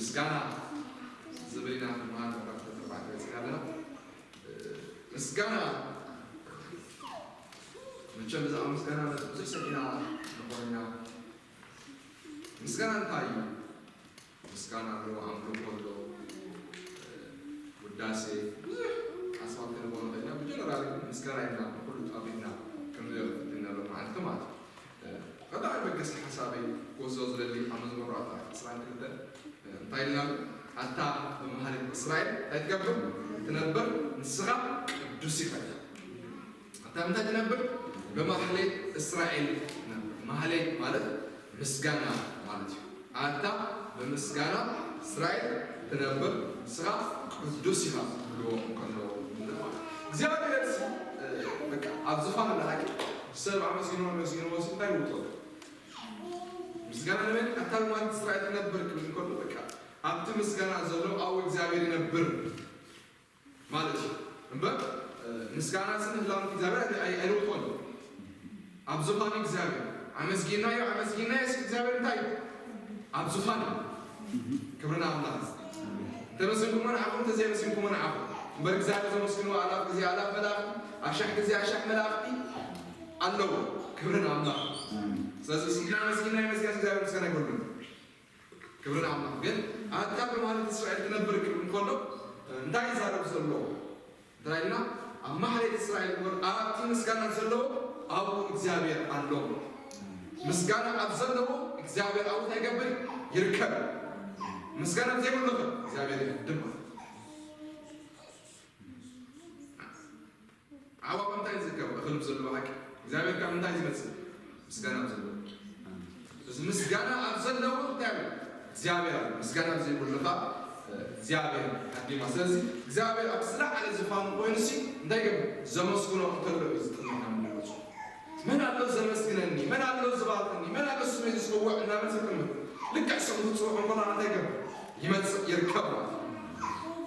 ምስጋና ዝብል ኢና ንመሃር ምዕራፍ ዕስራን ኣርባዕተን በፂሕና ኣለና። ምስጋና መቸም ብዛዕባ ምስጋና ብዙሕ ሰሚዕና ንኾን ኢና። ምስጋና እንታይ እዩ? ምስጋና ኣሎ፣ ኣምልኾ ኣሎ፣ ውዳሴ፣ ብዙሕ ሓሳባት ክንህቦ ንኽእል ኢና። ብጀነራል ግን ምስጋና ኢልና ንኹሉ ጠቕሊልና ክንሪኦ ንኽእል ኢና ሎም መዓልቲ ማለት እዩ። ቀዳማይ መገሲ ሓሳበይ ክወስዶ ዝደሊ ኣብ መዝሙር ኣርባዕተ ዕስራን ክልተን እንታይ ኢልና ኣሎ? ኣታ ብማህሌት እስራኤል እንታይ ትገብር ትነብር፣ ንስኻ ቅዱስ ኢኻ። ኣታ እንታይ ትነብር? ብማህሌት እስራኤል ትነብር። ማህሌት ማለት ምስጋና ማለት እዩ። ኣታ ብምስጋና እስራኤል ትነብር፣ ንስኻ ቅዱስ ኢኻ ክብልዎ እንከለዉ ማለት እዩ። እግዚኣብሔር ሲ በቃ ኣብ ዝፋን ለሃቂ ሰብ ኣመስጊኖ ኣመስጊኖ ሲ እንታይ ይውጦ? ምስጋና ንመን? ኣታ ብማህሌት እስራኤል ትነብር ክብል እንከሎ በቃ ኣብቲ ምስጋና ዘሎ ኣብኡ እግዚኣብሔር ይነብር ማለት እዩ። እምበር ምስጋና ሲ ንህላውነት እግዚኣብሔር ኣይ- ኣይ- ኣይልውጦን እዩ። ኣብ ዝፋን እግዚኣብሔር ኣመስጊናዮ ኣመስጊናዮ ሲ እግዚኣብሔር እንታይ እዩ? ኣብ ዝፋን እዩ። ክብሪ ንኣምላኽ። እንተመስግንኩሞ ንዓኹም እንተዘይመስግንኩሞ ንዓኹም። እምበር እግዚኣብሔር ዘመስግንዎ ኣላፍ ግዜ ኣላፍ መላእኽቲ ኣሻሕ ግዜ ኣሻሕ መላእኽቲ ኣለዎ። ክብሪ ንኣምላኽ። ስለዚ ምስጋና መስጊና መስጊና እግዚኣብሔር ምስጋና ይጎድል። ክብሪ ንኣምላኽ። ግን ኣታ ብማህሌት እስራኤል ትነብር ክብል እንከሎ እንታይ ይዛረብ ዘሎ? እንታይ ኢልና ኣብ ማህሌት እስራኤል እምበር ኣብቲ ምስጋና ዘለዎ ኣብኡ እግዚኣብሔር ኣሎ። ምስጋና ኣብ ዘለዎ እግዚኣብሔር ኣብኡ እንታይ ይገብር? ይርከብ። ምስጋና ኣብ ዘይብሉ ኸ እግዚኣብሔር ይሃድም ማለት እዩ። ዓዋ ካብ እንታይ ዝርከብ? እኽሊ ኣብ ዘለዎ ሓቂ እግዚኣብሔር ካብ ምንታይ ዝመጽእ? ምስጋና ኣብ ዘለዎ። እዚ ምስጋና ኣብ ዘለዎ እንታይ ኣሎ? እግዚኣብሔር ኣሎ። ምስጋና ኣብ ዘይብሉ ኸኣ እግዚኣብሔር ሃዲማ። ስለዚ እግዚኣብሔር ኣብ ዝለዓለ ዝፋኑ ኮይኑ ሲ እንታይ ይገብር? ዘመስግኖ እንተሎ እዩ ዝጥምና ምንድነሱ። መን ኣሎ ዘመስግነኒ? መን ኣሎ ዝባርኸኒ? መን ኣሎ ስመይ ዝጽውዕ? እናበል ዝጥምት ልክዕ ስሙ ዝጽውዖ እንከሎ እንታይ ይገብር? ይመጽእ ይርከብ ማለት እዩ።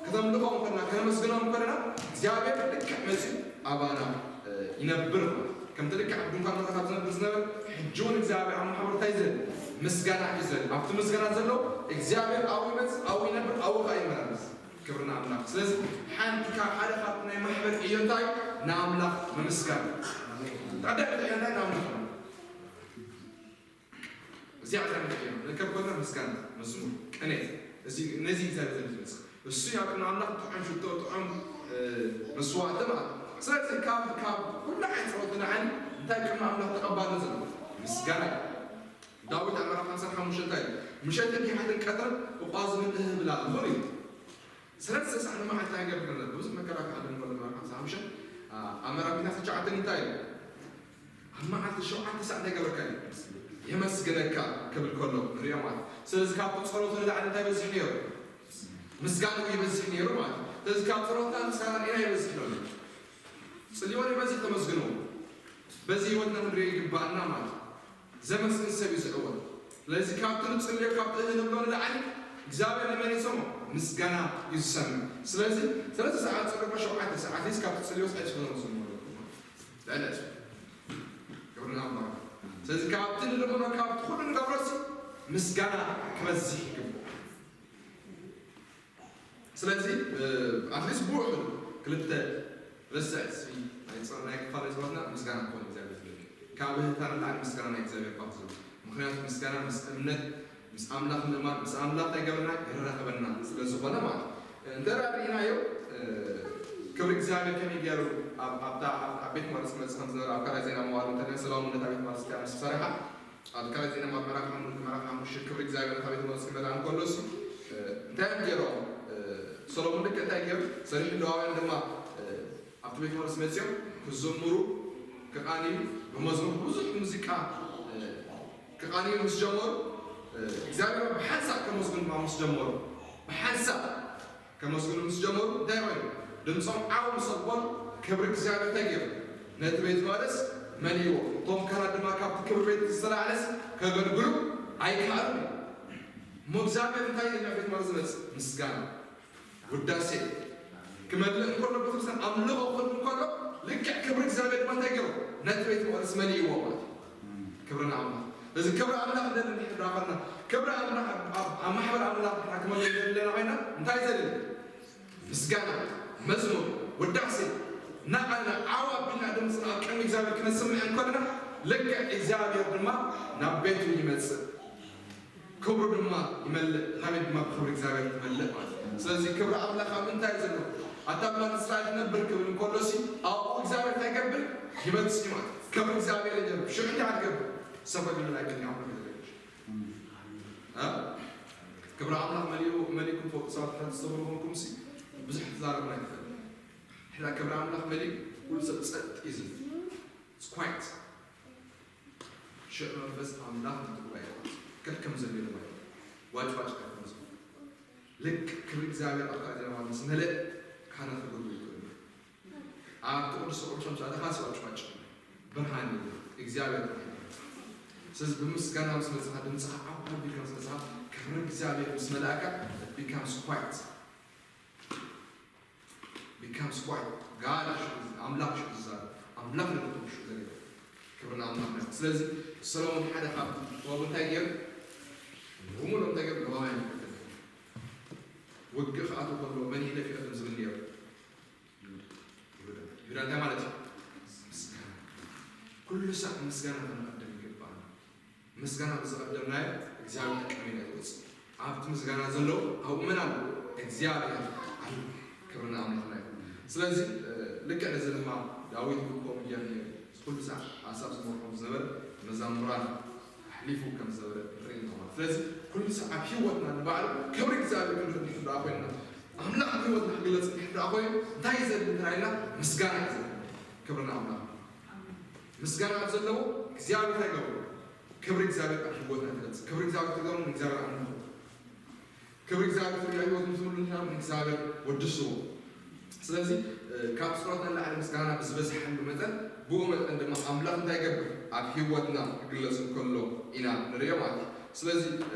ከተምልኾ እንከልና ከነመስግኖ እንከልና እግዚኣብሔር ልክዕ መጺኡ ኣባና ይነብር ማለት እዩ። ከምቲ ልክዕ ኣብ ድንኳን መኸት ኣብ ዝነብር ዝነበር ሕጂ እውን እግዚኣብሔር ኣብ ማሕበር እንታይ እዩ ዘርኢ? ምስጋና እዩ ዘርኢ። ኣብቲ ምስጋና ዘሎ እግዚኣብሔር ኣብኡ ይመጽእ፣ ኣብኡ ይነብር፣ ኣብኡ ኸዓ ይመላለስ። ክብሪ ንኣምላኽ። ስለዚ ሓንቲ ካብ ሓደ ካብቲ ናይ ማሕበር ዕዮ እንታይ? ንኣምላኽ ምምስጋን። ቀዳማይ ዕዮ እንታይ? ንኣምላኽ ነው። እዚኣ እዛ ንሪኦ ንርከብ ኮና ምስጋና፣ መዝሙር፣ ቅኔ፣ እዚ ነዚ እግዚኣብሔር ዝመጽእ እሱ ያው ንኣምላኽ ጥዑም ሽቶ ጥዑም መስዋዕቲ ማለት። ስለዚ ካብ ካብ ኩሉ ዓይነት ጸሎት ንዓኒ እንታይ ቅድሚ ኣምላኽ ተቐባልነት ዘለዎ? ምስጋና እዩ። ዳዊት ኣብ ምዕራፍ ሓምሳን ሓሙሽተን እንታይ ኢሉ? ምሸትን ጊሓትን ቀትርን ብቋዝምን እህ እብል ኣለኹ ኢሉ። ስለዚ ሰዓት ንመዓልቲ ኣይገብርን ነበር። ብዙሕ መከራ ክኣልም ከሎ ምዕራፍ ሓምሳ ሓሙሽተ ኣብ መራቢትና ትሽዓተ እንታይ ኢሉ? ኣብ መዓልቲ ሸውዓተ ሰዓት እንታይ ገበርካ ኢሉ? የመስግነካ ክብል ከሎ ንሪኦ ማለት። ስለዚ ካብቲ ጸሎቱ ንላዕሊ እንታይ ይበዝሕ ነይሩ? ምስጋንኡ ይበዝሕ ነይሩ ማለት እዩ። ስለዚ ካብ ጸሎትና ምስጋና ኢና ይበዝሕ ነሎ። ጽልዎ ይበዝሕ ተመስግንዎ። በዚ ህይወትና ክንሪኦ ይግባኣና ማለት እዩ። ዘመስግን ሰብ እዩ ዝዕወት። ስለዚ ካብቲ ንጽልዮ ካብቲ እህ ንብሎ ንላዕሊ እግዚኣብሔር ንመን ይሰምዖ? ምስጋና እዩ ዝሰምዕ። ስለዚ ስለዚ ሰዓት ጸሎት ሸውዓተ ሰዓት እዩ ካብቲ ጽልዮ ሳይት ፈኖ ዝመለኩ ልዕለት ክብሪ ንኣምላኽ። ስለዚ ካብቲ ንልምኖ ካብቲ ኩሉ ንገብሮሲ ምስጋና ክበዝሕ ይግብኦ። ስለዚ ኣትሊስት ብውሕዱ ክልተ ረስዕ ናይ ክፋል ናይ ጸሎትና ምስጋና ክኾን እግዚኣብሔር ዝደሊ ካብ ህታን ላዕሊ ምስጋና ናይ እግዚኣብሔር ባክ ዝብል ምክንያቱ ምስጋና ምስ እምነት ምስ ኣምላኽ ምእማን ምስ ኣምላኽ እንታይ ገበርና የራኸበና ስለ ዝኾነ ማለት እንተ ርኢናዮ ክብሪ እግዚኣብሔር ከመይ ገይሩ ኣብታ ኣብ ቤት ማርስ ክመፅእ ከም ዝነበረ ኣብ ካልኣይ ዜና መዋዕል እንተ ሰላሙ ነታ ቤት ማርስ ምስ ሰረሓ ኣብ ካልኣይ ዜና ምዕራፍ ሓሙሽተ ምዕራፍ ሓሙሽተ ክብሪ እግዚኣብሔር ነታ ቤት መቅደስ ክመልኣ እንከሎ እሱ እንታይ እዮም ገይሮም? ሰሎሞን ልክዕ እንታይ ገይሩ? ሰሪሑ ለዋውያን ድማ ኣብቲ ቤት መቅደስ መፅኦም ክዝምሩ ክቃንዩ ብመዝሙር ብዙሕ ሙዚቃ ክቃንዩ ምስ ጀመሩ እግዚኣብሔር ብሓንሳእ ከመስግኑ ድማ ምስ ጀመሩ ብሓንሳእ ከመስግኑ ምስ ጀመሩ እንታይ ኮይኑ ድምፆም ዓው ምስ ኣበሉ ክብሪ እግዚኣብሔር እንታይ ገይሩ ነቲ ቤት መቅደስ መሊእዎ እቶም ካህናት ድማ ካብቲ ክብሪ ቤት ዝተላዕለስ ከገልግሉ ኣይከኣሉን እዮም እሞ እግዚኣብሔር እንታይ እዩ ናብ ቤት መቅደስ ዝመፅእ ምስጋና ውዳሴ ክመልእ እንከሎ ቤተክርስትያን ኣምልኾ ክኸዱ እንከሎ ልክዕ ክብሪ እግዚኣብሔር ድማ እንታይ ገይሩ ነቲ ቤት መቅደስ መሊእዎ ማለት ክብሪ ንኣምላኽ እዚ ክብሪ ኣምላኽ ደሊ ንሕድራ ኸልና፣ ክብሪ ኣምላኽ ኣብ ኣብ ማሕበር ኣምላኽ ክንሓክመሉ ዘለና ኮይና እንታይ ዘድሊ? ምስጋና፣ መዝሙር፣ ውዳሴ እናቐልና ዓው ኣቢልና ድምፅና ኣብ ቅድሚ እግዚኣብሔር ክነስምዕ እንከለና ልክዕ እግዚኣብሔር ድማ ናብ ቤቱ ይመፅእ፣ ክብሩ ድማ ይመልእ፣ እታ ቤት ድማ ብክብሪ እግዚኣብሔር ትመልእ ማለት እዩ። ስለዚ ክብሪ ኣምላኽ ኣብ ምንታይ እዩ ዘሎ? ኣታ ኣምላኽ እስራኤል ትነብር ክብል እንከሎ ሲ ኣብኡ እግዚኣብሔር እንታይ ይገብር? ይመፅእ ማለት እዩ። ክብሪ እግዚኣብሔር ይገብር። ሽዑ እንታይ ትገብር? ሰበ ግብር ኣይቅድሚ ኣምላኽ ይዘበች ክብሪ ኣምላኽ መሊኡ መሊኩም ፎቅ ሰባት ሓንቲ ዝተበልኹምኩም ሲ ብዙሕ ትዛረቡ ኣይትኽእል። ሕዳ ክብሪ ኣምላኽ መሊኡ ኩሉ ሰብ ጸጥ እዩ ዝብል። It's quiet። ሽዕ መንፈስ ኣምላኽ ምትጉባኤ ከከም ዘቢሉ ማለት ዋጭ ዋጭ ከከም ዘቢሉ ልክ ክብሪ እግዚኣብሔር ኣብታ ዜማ ምስ መለእ ካህናት ክገብሩ ይኽእሉ። ኣብቲ ቅዱስ ቅዱሳን ሰዓት ኻስ ዋጭ ዋጭ ብርሃን እዩ እግዚኣብሔር ብርሃን እዩ። ስለዚ ብምስጋና ምስ መጽኻ ድምፅኻ ዓው ዓው ቢልካ ምስ መጽኻ ክብሪ እግዚኣብሔር ምስ መላእካ it becomes quiet becomes quiet። God ኣምላኽ ሽዑ ዝዛረብ ኣምላኽ ንልክቱ ሽዑ ዘገደ ክብርና ኣምላኽ ና ስለዚ ሰሎሞን ሓደ ካብ ጥበቡ እንታይ ገይሩ ሙሉ እንታይ ገይሩ ለዋውያን ይፈተነ ውግእ ክኣትው ከሎ መን ይሕለፍ ይቐድም ዝብል ነይሩ ይሁዳ እንታይ ማለት እዩ? ምስጋና። ኩሉ ሳዕ ምስጋና ክንቐድም ይግባና። ምስጋና ብዝቐደምናዮ እግዚኣብሔር ቅድሜና ይወፅእ። ኣብቲ ምስጋና ዘለዉ ኣብኡ መን ኣሎ? እግዚኣብሔር ኣሎ። ክብርና ኣምላኽና ይኹን። ስለዚ ልክዕ ነዚ ድማ ዳዊት እውን ከምኡ እያሉ ነይሩ። ኩሉ ሳዕ ሓሳብ ዝመርሖም ዝነበረ መዛሙራን ኣሕሊፉ ከም ዝነበረ ንርኢ ኣለና ማለት ስለዚ ኩሉ ሳዕ ኣብ ህይወትና ንባዕሉ ክብሪ እግዚኣብሔር ክንርኢ እንድሕር ደኣ ኮይንና ኣምላኽ ኣብ ህይወትና ክግለፅ እንድሕር ደኣ ኮይኑ እንታይ እዩ ዘድሊ እንተና ኢልና ምስጋና እዩ ዘድሊ ክብርና ኣምላኽ ምስጋና ኣብ ዘለዎ እግዚኣብሔር እንታይ ገብሩ ክብሪ እግዚኣብሔር ኣብ ህይወትና ትገልፅ ክብሪ እግዚኣብሔር ትገብሩ ንእግዚኣብሔር ኣምልኹ ክብሪ እግዚኣብሔር ትሪኦ ህይወት ንትብሉ እንትና ንእግዚኣብሔር ወድስዎ ስለዚ ካብ ጸሎትና ንላዕሊ ምስጋና ብዝበዝሓሉ መጠን ብኡ መጠን ድማ ኣምላኽ እንታይ ይገብር ኣብ ህይወትና ክግለጽ እንከሎ ኢና ንሪኦ ማለት እዩ ስለዚ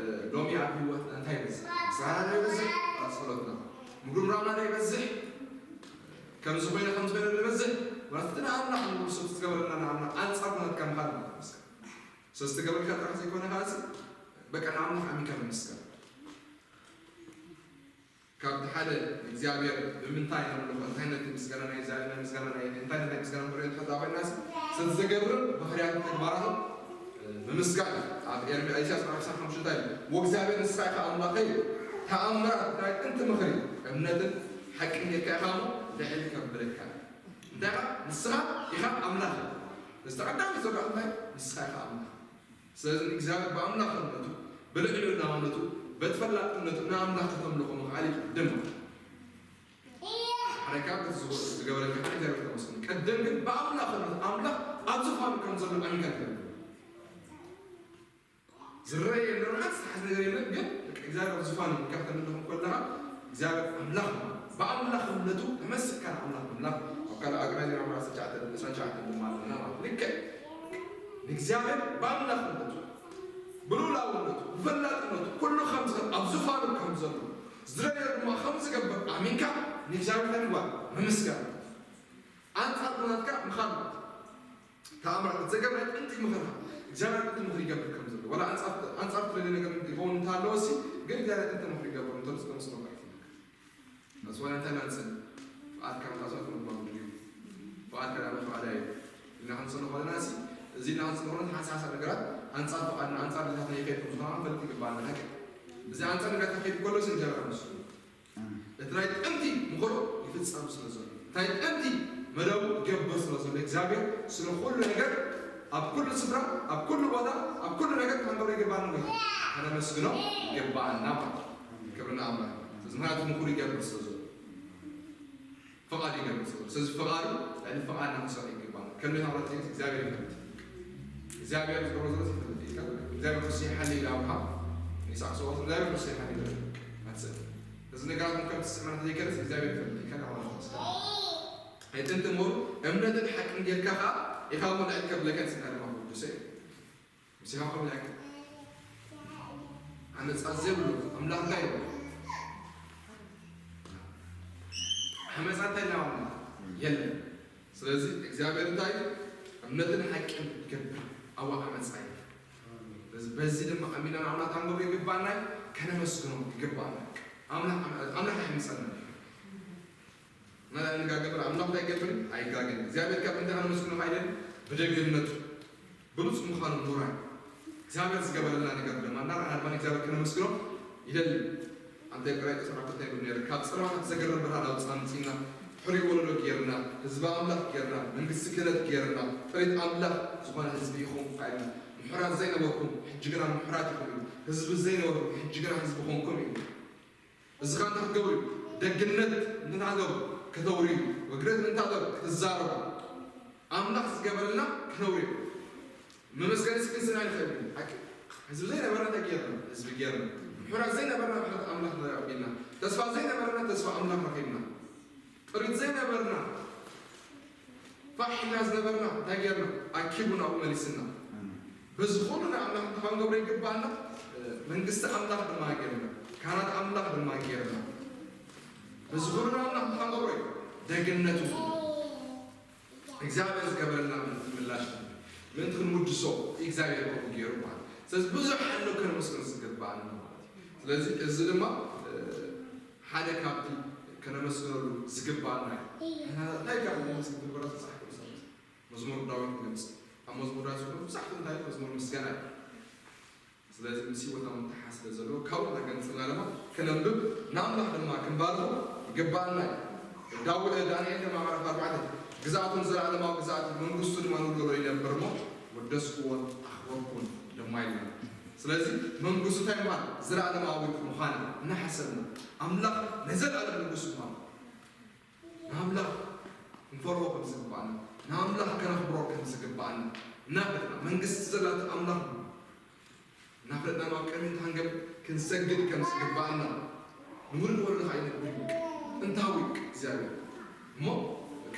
ሎሚ ኣብ ህይወትና እንታይ ይበዝሕ ምስጋና ዶ ይበዝሕ ኣብ ጸሎትና ምጉርምራምና ዶ ይበዝሕ ከምዚ ኮይነ ከምዚ ኮይነ ዶ ይበዝሕ ማለት እቲ ንኣምላኽ ንጉርሱ ዝገበረልና ንኣምላኽ ኣንጻር ኩነትካ ምኻድ ማለት እዩ ስለዚ ትገብርካ ጥራሕ ዘይኮነ ከዓሲ በቃ ንኣምላኽ ኣሚንካ ምምስጋን ካብቲ ሓደ እግዚኣብሔር ብምንታይ ነምልኾ እንታይ ነቲ ምስጋና ናይ እግዚኣብሔር ናይ ምስጋና ናይ እንታይ ነቲ ናይ ምስጋና ንሪኦ ንፈልጣ ኮይናስ ስለዝገርም ባህርያትን ተግባራትን ብምስጋን ኣብ ኤርምያ ኢሳያስ ምዕራፍ ዕስራን ሓሙሽተን እንታይ ወእግዚኣብሔር ንስኻ ኢኻ ኣምላኸይ ተኣምራት ናይ ጥንቲ ምኽሪ እምነትን ሓቅን ጌርካ ኢኻ እሞ ልዕል ከብለካ እንታይ ኢኻ ንስኻ ኢኻ ኣምላኽ እዚ ተቐዳሚ ዝረኣ እንታይ ንስኻ ኢኻ ኣምላኽ ስለዚ ንእግዚኣብሔር ብኣምላኽነቱ ብልዕልናውነቱ በቲ ፈላጥነቱ ንኣምላኽ ከተምልኾ ምኽኣል ይቕድም ሓረካ በቲ ዝገበረልካ ከዓ እግዚኣብሔር ተመስገን ቀደም ግን ብኣምላኽነቱ ኣምላኽ ኣብ ዝፋኑ ከም ዘሎ ኣሚንካ ትገብር ዝረአ የለን ሓንቲ ዝሓዝ ነገር የለን ግን እግዚኣብሔር ኣብ ዝፋኑ ኢልካ ከተምልኾ ከለኻ እግዚኣብሔር ኣምላኽ ብኣምላኽነቱ ተመስግካ ንኣምላኽ ምምላኽ ኣብ ካልእ ኣግናዚና ምዕራፍ ዕስራን ትሽዓተን ድማ ኣለና ማለት ልክዕ ንእግዚኣብሔር ብኣምላኽነቱ ብልኡላውነቱ ብፈላጥነቱ ኩሉ ከም ዝኽእል ኣብ ዙፋኑ ከም ዘሎ ዝደለዮ ድማ ከም ዝገብር ኣሚንካ ንእግዚኣብሔር እንታይ ምግባር ምምስጋን ኣንጻር ኩነታትካ ምኻድ ማለት እዩ ተኣምራት እቲ ዘገብ ናይ ጥንቲ ምኽርኻ እግዚኣብሔር ጥንቲ ምኽሪ ይገብር ከም ዘሎ ዋላ ኣንጻር ትደልዮ ነገር ይኸውን እንተሃለወ ሲ ግን እግዚኣብሔር ጥንቲ ምኽሪ ይገብር እንተሉ ዝተመስሎ ማለት እዩ ኣስዋላ እንታይ ኢና ንጽሊ ፍቓድካ ምታስዋት ምባሉ ድዩ ፍቓድካ ዳኣ ፍቓዳ እዩ ኢልና ክንጽሊ ከለና ሲ እዚ ኢልና ክንጽሊ ከለና ሓንሳብ ሓንሳብ ነገራት ኣንጻር ፍቓድና ኣንጻር ድሌታትና ይኸይድ ከም ዝኾነ ክንፈልጥ ይግባኣና ሓቂ እዚ ኣንጻር ነገራት ክኸይድ ከሎ ሲ እንጀራ ንሱ እቲ ናይ ጥንቲ ምኽሩ ይፍጸም ስለ ዘሎ እቲ ናይ ጥንቲ መደቡ ይገብር ስለ ዘሎ እግዚኣብሔር ስለ ኩሉ ነገር ኣብ ኩሉ ስፍራ ኣብ ኩሉ ቦታ ኣብ ኩሉ ነገር ክንገብሮ ይግባና ወይ ከነመስግኖ ይግባኣና ማለት ክብርና ኣምላኽ ስለዚ ምኽንያቱ ምኽሩ ይገብር ስለ ዘሎ ፍቓዱ ይገብር ስለ ዘሎ ስለዚ ፍቓዱ ልዕሊ ፍቓድና ክንሰርሕ ይግባና ከም ናይ ሃብረት እግዚኣብሔር ይፈልጥ እግዚኣብሔር ዝገብሮ ዘሎ ይፈልጥ እግዚኣብሔር ንሱ ይሓሊ ኢሉ ኣብርሃም ይስሐቅ ሰብኣት እግዚኣብሔር ንሱ ይሓሊ ኢሉ ኣትሰብ እዚ ነገራት ከም ትስዕመና ዘይከለስ እግዚኣብሔር ይፈልጥ ኢልካ ንዓዋት ተመስገን ኣይጥንጥን ወሩ እምነትን ሓቅን ጌርካ ከዓ ኢኻ እሞ ልዕል ከብለካ ንስና ድማ ቅዱሰ እዩ ምሲኻ ከም ልዕል ዓመፃ ዘይብሉ ኣምላኽ እንታይ ይብሉ ዓመፃ እንታይ እናባልና የለን ስለዚ እግዚኣብሔር እንታይ እምነትን ሓቅን ይገብር ኣዋ ዓመፃ እዩ በዚ ድማ ኣሚና ንኣምላኽ ክንገብሮ ይግባና እዩ፣ ከነመስግኖ ይግባና እዩ። ኣምላኽ ኣምላኽ ኣይምጸና። መላ ንጋገበር ኣምላኽ እንታይ ይገብር? ኣይጋገን። እግዚኣብሔር ካብ እንታይ ከነመስግኖ ኣይደልን? ብደግነቱ ብሉጽ ምዃኑ ምሁራይ እግዚኣብሔር ዝገበረልና ነገር ድማ እናረኣና ድማ እግዚኣብሔር ከነመስግኖ ይደሊ። ኣንታይ ቆራይጦስ ዓበታይ ይብል ነይሩ፣ ካብ ጸልማት ዘገርም ብርሃን ኣውጽኣና፣ ኣምጺእና፣ ሕሩይ ወለዶ ጌርና፣ ህዝቢ ኣምላኽ ጌርና፣ መንግስቲ ክህነት ጌርና፣ ጥሪት ኣምላኽ ዝኾነ ህዝቢ ኢኹም ኢልና። ምሑራት ዘይነበርኩም፣ ሕጂ ግና ምሑራት ኢኹም ኢሉ። ህዝቢ ዘይነበርኩም፣ ሕጂ ግና ህዝቢ ኾንኩም ኢሉ። እዚ ኸኣ እንታይ ክትገብሩ እዩ? ደግነት እንታይ ክትገብሩ? ከተውርዩ። ወግረት እንታይ ክትገብሩ? ክትዛረቡ። ኣምላኽ ዝገበረልና ክነውርዮ። መመስገኒ ስግን ስና ንኽእል እዩ። ሓቂ። ህዝቢ ዘይነበርና እንታይ ጌርና? ህዝቢ ጌርና። ምሑራት ዘይነበርና ብሕት ኣምላኽ ንርኢ ኣቢልና። ተስፋ ዘይነበርና ተስፋ ኣምላኽ ረኺብና። ጥሪት ዘይነበርና ፋሕ ኢልና ዝነበርና እንታይ ጌርና? ኣኪቡ ናብኡ መሊስና። በዚ ኹሉ ናይ ኣምላኽ እንታይ ክንገብሮ ይግባኣና? መንግስቲ ኣምላኽ ድማ ጌርና። ካህናት ኣምላኽ ድማ ጌርና። በዚ ኹሉ ናይ ኣምላኽ እንታይ ክንገብሮ እዩ? ደግነቱ። እግዚኣብሔር ዝገበረልና ምን-፣ ምላሽ ምእንቲ ክንውድሶ እግዚኣብሔር ከምኡ ገይሩ ማለት። ስለዚ ብዙሕ ኣሎ ከነመስግኖ ዝግባኣና ማለት እዩ። ስለዚ እዚ ድማ፣ እ፣ ሓደ ካብቲ ከነመስግነሉ ዝግባኣና እዩ። እንታይ ካብ ነመስግን ግበራ ተጻሕፈ መሰረት መዝሙር ዳዊት ንገልጽ። ኣብ መዝሙር ዳዊት ዝኮኑ ብዙሓት እንታይ መዝሙር ምስጋና እዩ። ስለዚ ምስ ህይወትና ምትሓዝ ስለ ዘለዎ ካብኡ እናገንጽልና ድማ ከነንብብ ንኣምላኽ ድማ ክንባርኹ ይግባኣና እዩ። ዳዊ-፣ ዳንኤል ድማ ምዕራፍ ኣርባዕተ ግዝኣቱ ንዘለኣለማዊ ግዝኣት እዩ፣ መንግስቱ ድማ ንወለዶ ይነብር እሞ ወደስኩዎን ኣኽበርኩን ድማ ኢልና። ስለዚ መንግስቱ እንታይ ምዃን? ዘለኣለማዊ ምዃን እናሓሰብና ኣምላኽ ናይ ዘለኣለም መንግስቱ ምዃኑ ንኣምላኽ ክንፈርሆ ከም ዝግባኣና፣ ንኣምላኽ ከነኽብሮ ከም ዝግባኣና እናፈለጥና መንግስቲ ዘላቶ ኣምላኽ እናፈለጥና ናብ ቅድሚ ታንገብ ክንሰግድ ከም ዝግባኣና ንውሉድ ወለዶ ከዓ ይነግር ጥንታዊ እግዚኣብሔር እሞ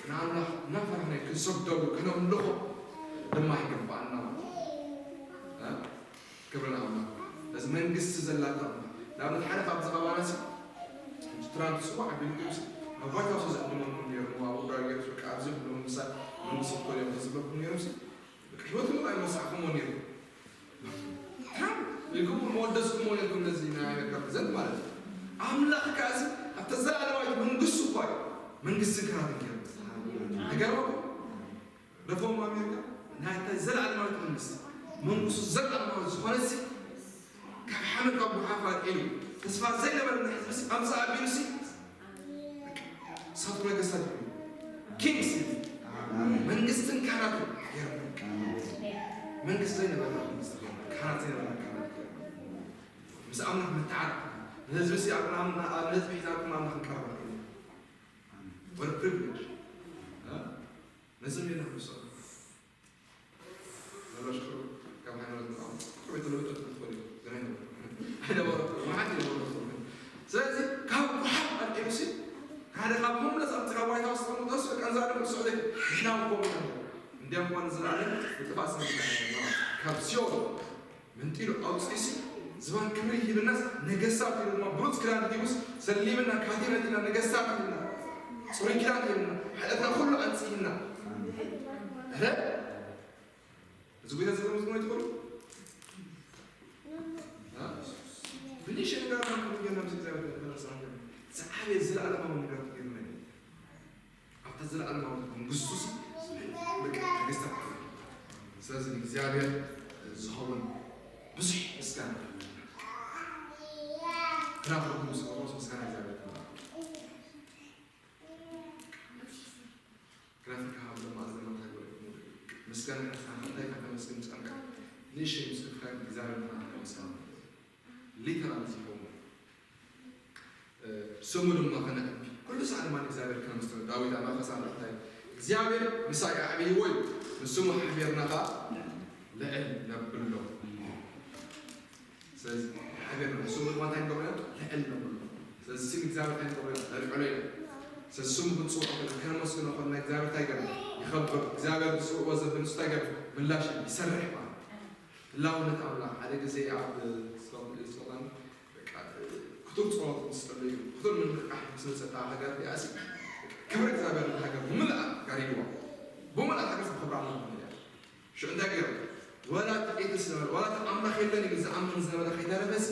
ንኣምላኽ እናፈራህና ክንሰግደሉ ከነምልኾ ድማ ይግባኣና ማለት እዩ። እ? ክብሪ ንኣምላኽ። በዚ መንግስቲ ዘላታ ንኣብነት ሓደ ካብዚ ከባና ሲ ትራምፕ ጽዋዕ ኣቢሉ ሲ ናብ ዋይት ሃውስ ዘዕልመኩም ነይሩ፣ ኣብ ጉዳይ ገይሩ በቃ ኣብዚ ክብሎም ምሳል መንግስቲ ክኮን እዮም ዝብለኩም ነይሮም ሲ በቃ ህይወት ምሉእ ኣይመሳዕኩሞ ነይሩ። ትራምፕ ኢልኩም መወደስኩሞ ነይርኩም ነዚ ናይ ኣሜሪካ ፕሬዚደንት ማለት እዩ። ኣምላኽ ከኣ ሲ ኣብቲ ዘለኣለማዊት መንግስቱ እኳ እዩ መንግስትን ክራትን ገይሩ። ኣይገርመኩም? ረፎርም ኣሜሪካ ናይታ ዘለኣለማዊት መንግስቲ መንግስቱ ዘለኣለማዊ ዝኾነሲ ካብ ሓመድ ካብ ጉሓፍ ኣልዒሉ ተስፋ ዘይነበረ ናይ ህዝብሲ ኣምፃእ ኣቢሉሲ ሰብቱ ነገስታት እዩ። ኪንግስ እዩ። መንግስትን ካህናትን ገይሩ። መንግስቲ ዘይነበረ መንግስቲ ገይሩ። ካህናት ዘይነበረ ካህናት ገይሩ። ምስ ኣምላኽ ምትዓር ንህዝብሲ ኣብ ንህዝቢ ሒዛኩም ኣምላኽ ንቀርባ ወር ፕሪቪሌጅ ነዚ ሜዳ ንሰ መላሽ ክሩ ካብ ሃይማኖት ምርኣም ክሩ ቤት ለውጥ ትኾን እዩ ግን ኣይነበረ ኣይነበረ መዓት ይነበረ። ስለዚ ካብ ጉሓፍ ኣልዒሉሲ ሓደ ካብ መምለስ ኣብቲ ካብ ዋይት ሃውስ ተቐምጦስ በቃ ንዛ ደም ስዑደ ንሕና እኮ እንዲያም እኳ ንዘለኣለም ብጥፋእ ስንት ካብ ሲኦል መንጢሉ ኣውፂእሲ ዝባን ክብሪ ሂብናስ ነገስታት ሂብና ብሉፅ ክዳን ሂቡስ ሰሊምና ካቲመትና ነገስታት ሂብና ፅሩይ ክዳን ሂብና ሓጢኣትና ኩሉ ኣንፅሂና። እረ እዚ ጉዳይ እዚ ከምዚ ትኾኑ ብንሽ ነገር ከም ገና ምስ እግዚኣብሔር ተነሳ ዝዓበየ ዘለኣለማዊ ነገር ትገርመኒ ኣብታ ዘለኣለማዊ መንግስቱ ሲ በቃ ነገስታት። ስለዚ ንእግዚኣብሔር ዝኸውን ብዙሕ ምስጋና ክናፍርኩም ዝገብሮስ ምስጋና እግዚኣብሔር ክናፍር ክሃብ ድማ ኣዝለማ እንታይ ገበረ ምስጋና እንታይ ከተመስግን ጸንካ ንእሽተይ ምስ ከፍካ እግዚኣብሔር ንሕና ከመስግን ሊተራል ዝኸውን ስሙ ድማ ከነዕቢ ኩሉ ሳዕ ድማ ንእግዚኣብሔር ከነመስግኖ ዳዊት ኣብ መንፈስ ኣምላኽ እንታይ እግዚኣብሔር ምሳይ ኣዕብይዎ እዩ ንስሙ ሓቢርና ኸዓ ልዕል ነብሎ። ስለዚ ሓቢርና ንስሙ ድማ እንታይ ንገብሮ ኢና ልዕል ነብሎ። ስለዚ ስም እግዚኣብሔር እንታይ ንገብሮ ኢና ነልዕሎ ኢና። ስለዚ ስሙ ክንፅውዖ ከለና ከነመስግኖ ከለና እግዚኣብሔር እንታይ ይገብር ይኸብር። እግዚኣብሔር ዝፅውዕዎ ዘብል ንሱ እንታይ ይገብር ምላሽ ይሰርሕ ማለት ህላውነት ኣምላኽ ሓደ ግዜ ኣብ ስኮትላንድ በቃ ክቱር ጸሎት ምስ ጸለዩ ክቱር ምንቅቃሕ ምስ መጸ እታ ሃገር እዚኣ ሲ ክብሪ እግዚኣብሔር ነታ ሃገር ብምልኣ ጋሪድዋ ብምልኣ ሃገር ክብራ ኣምላኽ ምልኣ ሽዑ እንታይ ገይሩ ወላ ጥቂትስ ነበረ፣ ወላ እቲ ኣምላኽ የለን ኢሉ ዝኣምን ዝነበረ ከይተረፈስ፣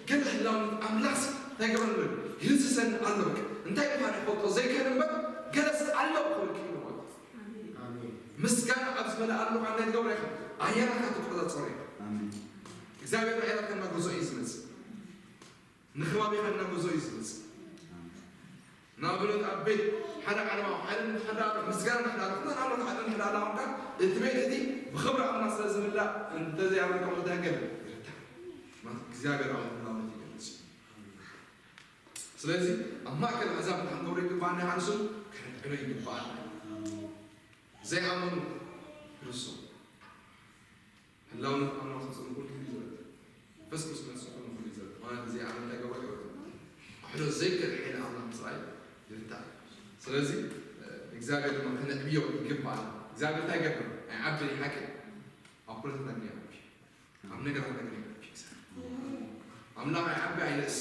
ግን ህላውነት ኣምላኽስ እንታይ ገበረ ንብል? ይህስሰኒ ኣሎ። በቃ እንታይ ምዃኑ ይፈልጦ ዘይክእል እምበር፣ ገለስ ኣሎ ክብል ክኢሉ ማለት እዩ። ኣሜን። ምስጋና ኣብ ዝመልኣሉ ከዓ እንታይ ትገብሮ ኢኻ? ኣየራትካ ትቆጻጸሮ ኢኻ። ኣሜን። እግዚኣብሔር ኣየራትካ እናገዝኦ እዩ ዝመጽእ። ንኽባቢኻ እናገዝኦ እዩ ዝመጽእ። ንኣብነት ኣብ ቤት ሓደ ዓለማዊ ሓደ እንድሕር ደኣ ኣሎ፣ ምስጋና እንድሕር ደኣ ኣሎ፣ ኩለን ኣምልኾ ሓደ እንድሕር ደኣ ኣለዋ እምበር፣ እቲ ቤት እቲ ብኽብሪ ኣምላኽ ስለ ዝምላእ እንተዘይኣመልኮ እንታይ ገለ ይርታዕ። ማለት እግዚኣብሔር ኣምላኽነት ይገልጽ እዩ። ስለዚ ኣብ ማእከል ኣሕዛብ እንታይ ክንገብሮ ይግባኣና? ይሃንሱ ከነድዕሎ ይግባኣና። ዘይኣመኑ ክርስቶስ ህላውነት ኣምላኽ ተጽዕኑ ኩሉ ግዜ ይዘረት። መንፈስ ቅዱስ መጽእ ኩሉ ግዜ ይዘረት። ማለት እዚ ዓለም እንታይ ገብሮ ይወርድ። ክሕዶ ዘይክእል ሓይሊ ኣምላኽ ምስ ረኣዩ ይርታዕ። ስለዚ፣ እ፣ እግዚኣብሔር ድማ ከነዕብዮ ይግባኣና። እግዚኣብሔር እንታይ ይገብር? ኣይዓብን እዩ ሓቂ። ኣብ ኩነታትና ግን ይዓቢ። ኣብ ነገራትና ግን ይዓቢ። ኣምላኽ ኣይዓቢ ኣይንእስ።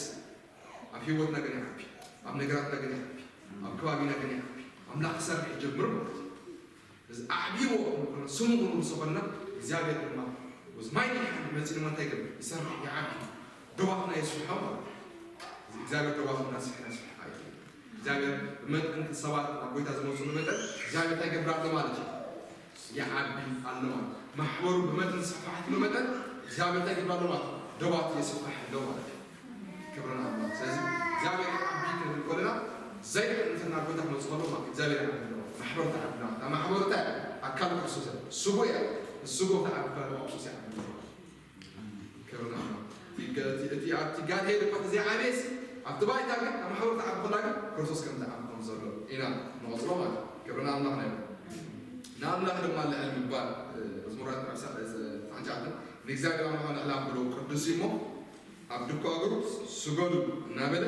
ኣብ ህይወትና ግን ይዓቢ። ኣብ ነገራትና ግን ይዓቢ። ኣብ ከባቢና ግን ይዓቢ። ኣምላኽ ክሰርሕ ይጀምር ማለት እዩ። እዚ ኣዕብይዎ ስሙ ክንውርሶ ከለና እግዚኣብሔር ድማ ወዚ ማይ ሓንቲ መፂኡ ድማ እንታይ ይገብር? ይሰርሕ፣ ይዓቢ፣ ዶባትና የስፍሖ ማለት እዩ። እዚ እግዚኣብሔር ዶባትና ስፍሕ ነስፍሕ ኣይኽእል። እግዚኣብሔር ብመጠን ሰባት ናብ ጎይታ ዝመፁሉ መጠን እግዚኣብሔር እንታይ ይገብር ኣሎ ማለት እዩ? ይዓቢ ኣሎ ማለት እዩ። ማሕበሩ ብመጠን ዝስፋሕትሉ መጠን እግዚኣብሔር እንታይ ይገብር ኣሎ ማለት እዩ? ዶባት የስፍሕ ኣሎ ማለት እዩ። ክብሪ ንኣምላኽ። ስለዚ እግዚኣብሔር ይዓቢ ክንብል ከለና ዘይጥንትና ጎይታ ክመፅእ ከሎ ማለት እግዚኣብሔር ይዓቢ ኣሎ። ማሕበር ተዓቢ ማለት እታ ማሕበር እንታይ እያ? ኣካል ክርስቶስ እያ። ስጎ እያ። ስጎ ተዓቢ ከለና ክርስቶስ ይዓቢ ኣሎ። ክብሪ ንኣምላኽ። እቲ ገ-፣ እቲ፣ እቲ ኣብቲ ጋድሄድ እኮ ተዘይዓበየሲ ኣብቲ ባይታ ግን ኣብ ማሕበር ተዓቢ ከላ ግን ክርስቶስ ከም ዝዓቢ ከም ዘሎ ኢና ንቆፅሮ ማለት እዩ። ክብሪ ንኣምላኽ ናይ ንኣምላኽ ድማ ልዕል ምባል፣ እ፣ መዝሙራት ምዕራፍ ሳ-፣ እ፣ ትስዓን ትሽዓተን ንእግዚኣብሔር ኣምላኽ ልዕል ኣብሎ ቅዱስ እዩ እሞ ኣብ ድኳ እግሩ ስገዱ እናበለ፣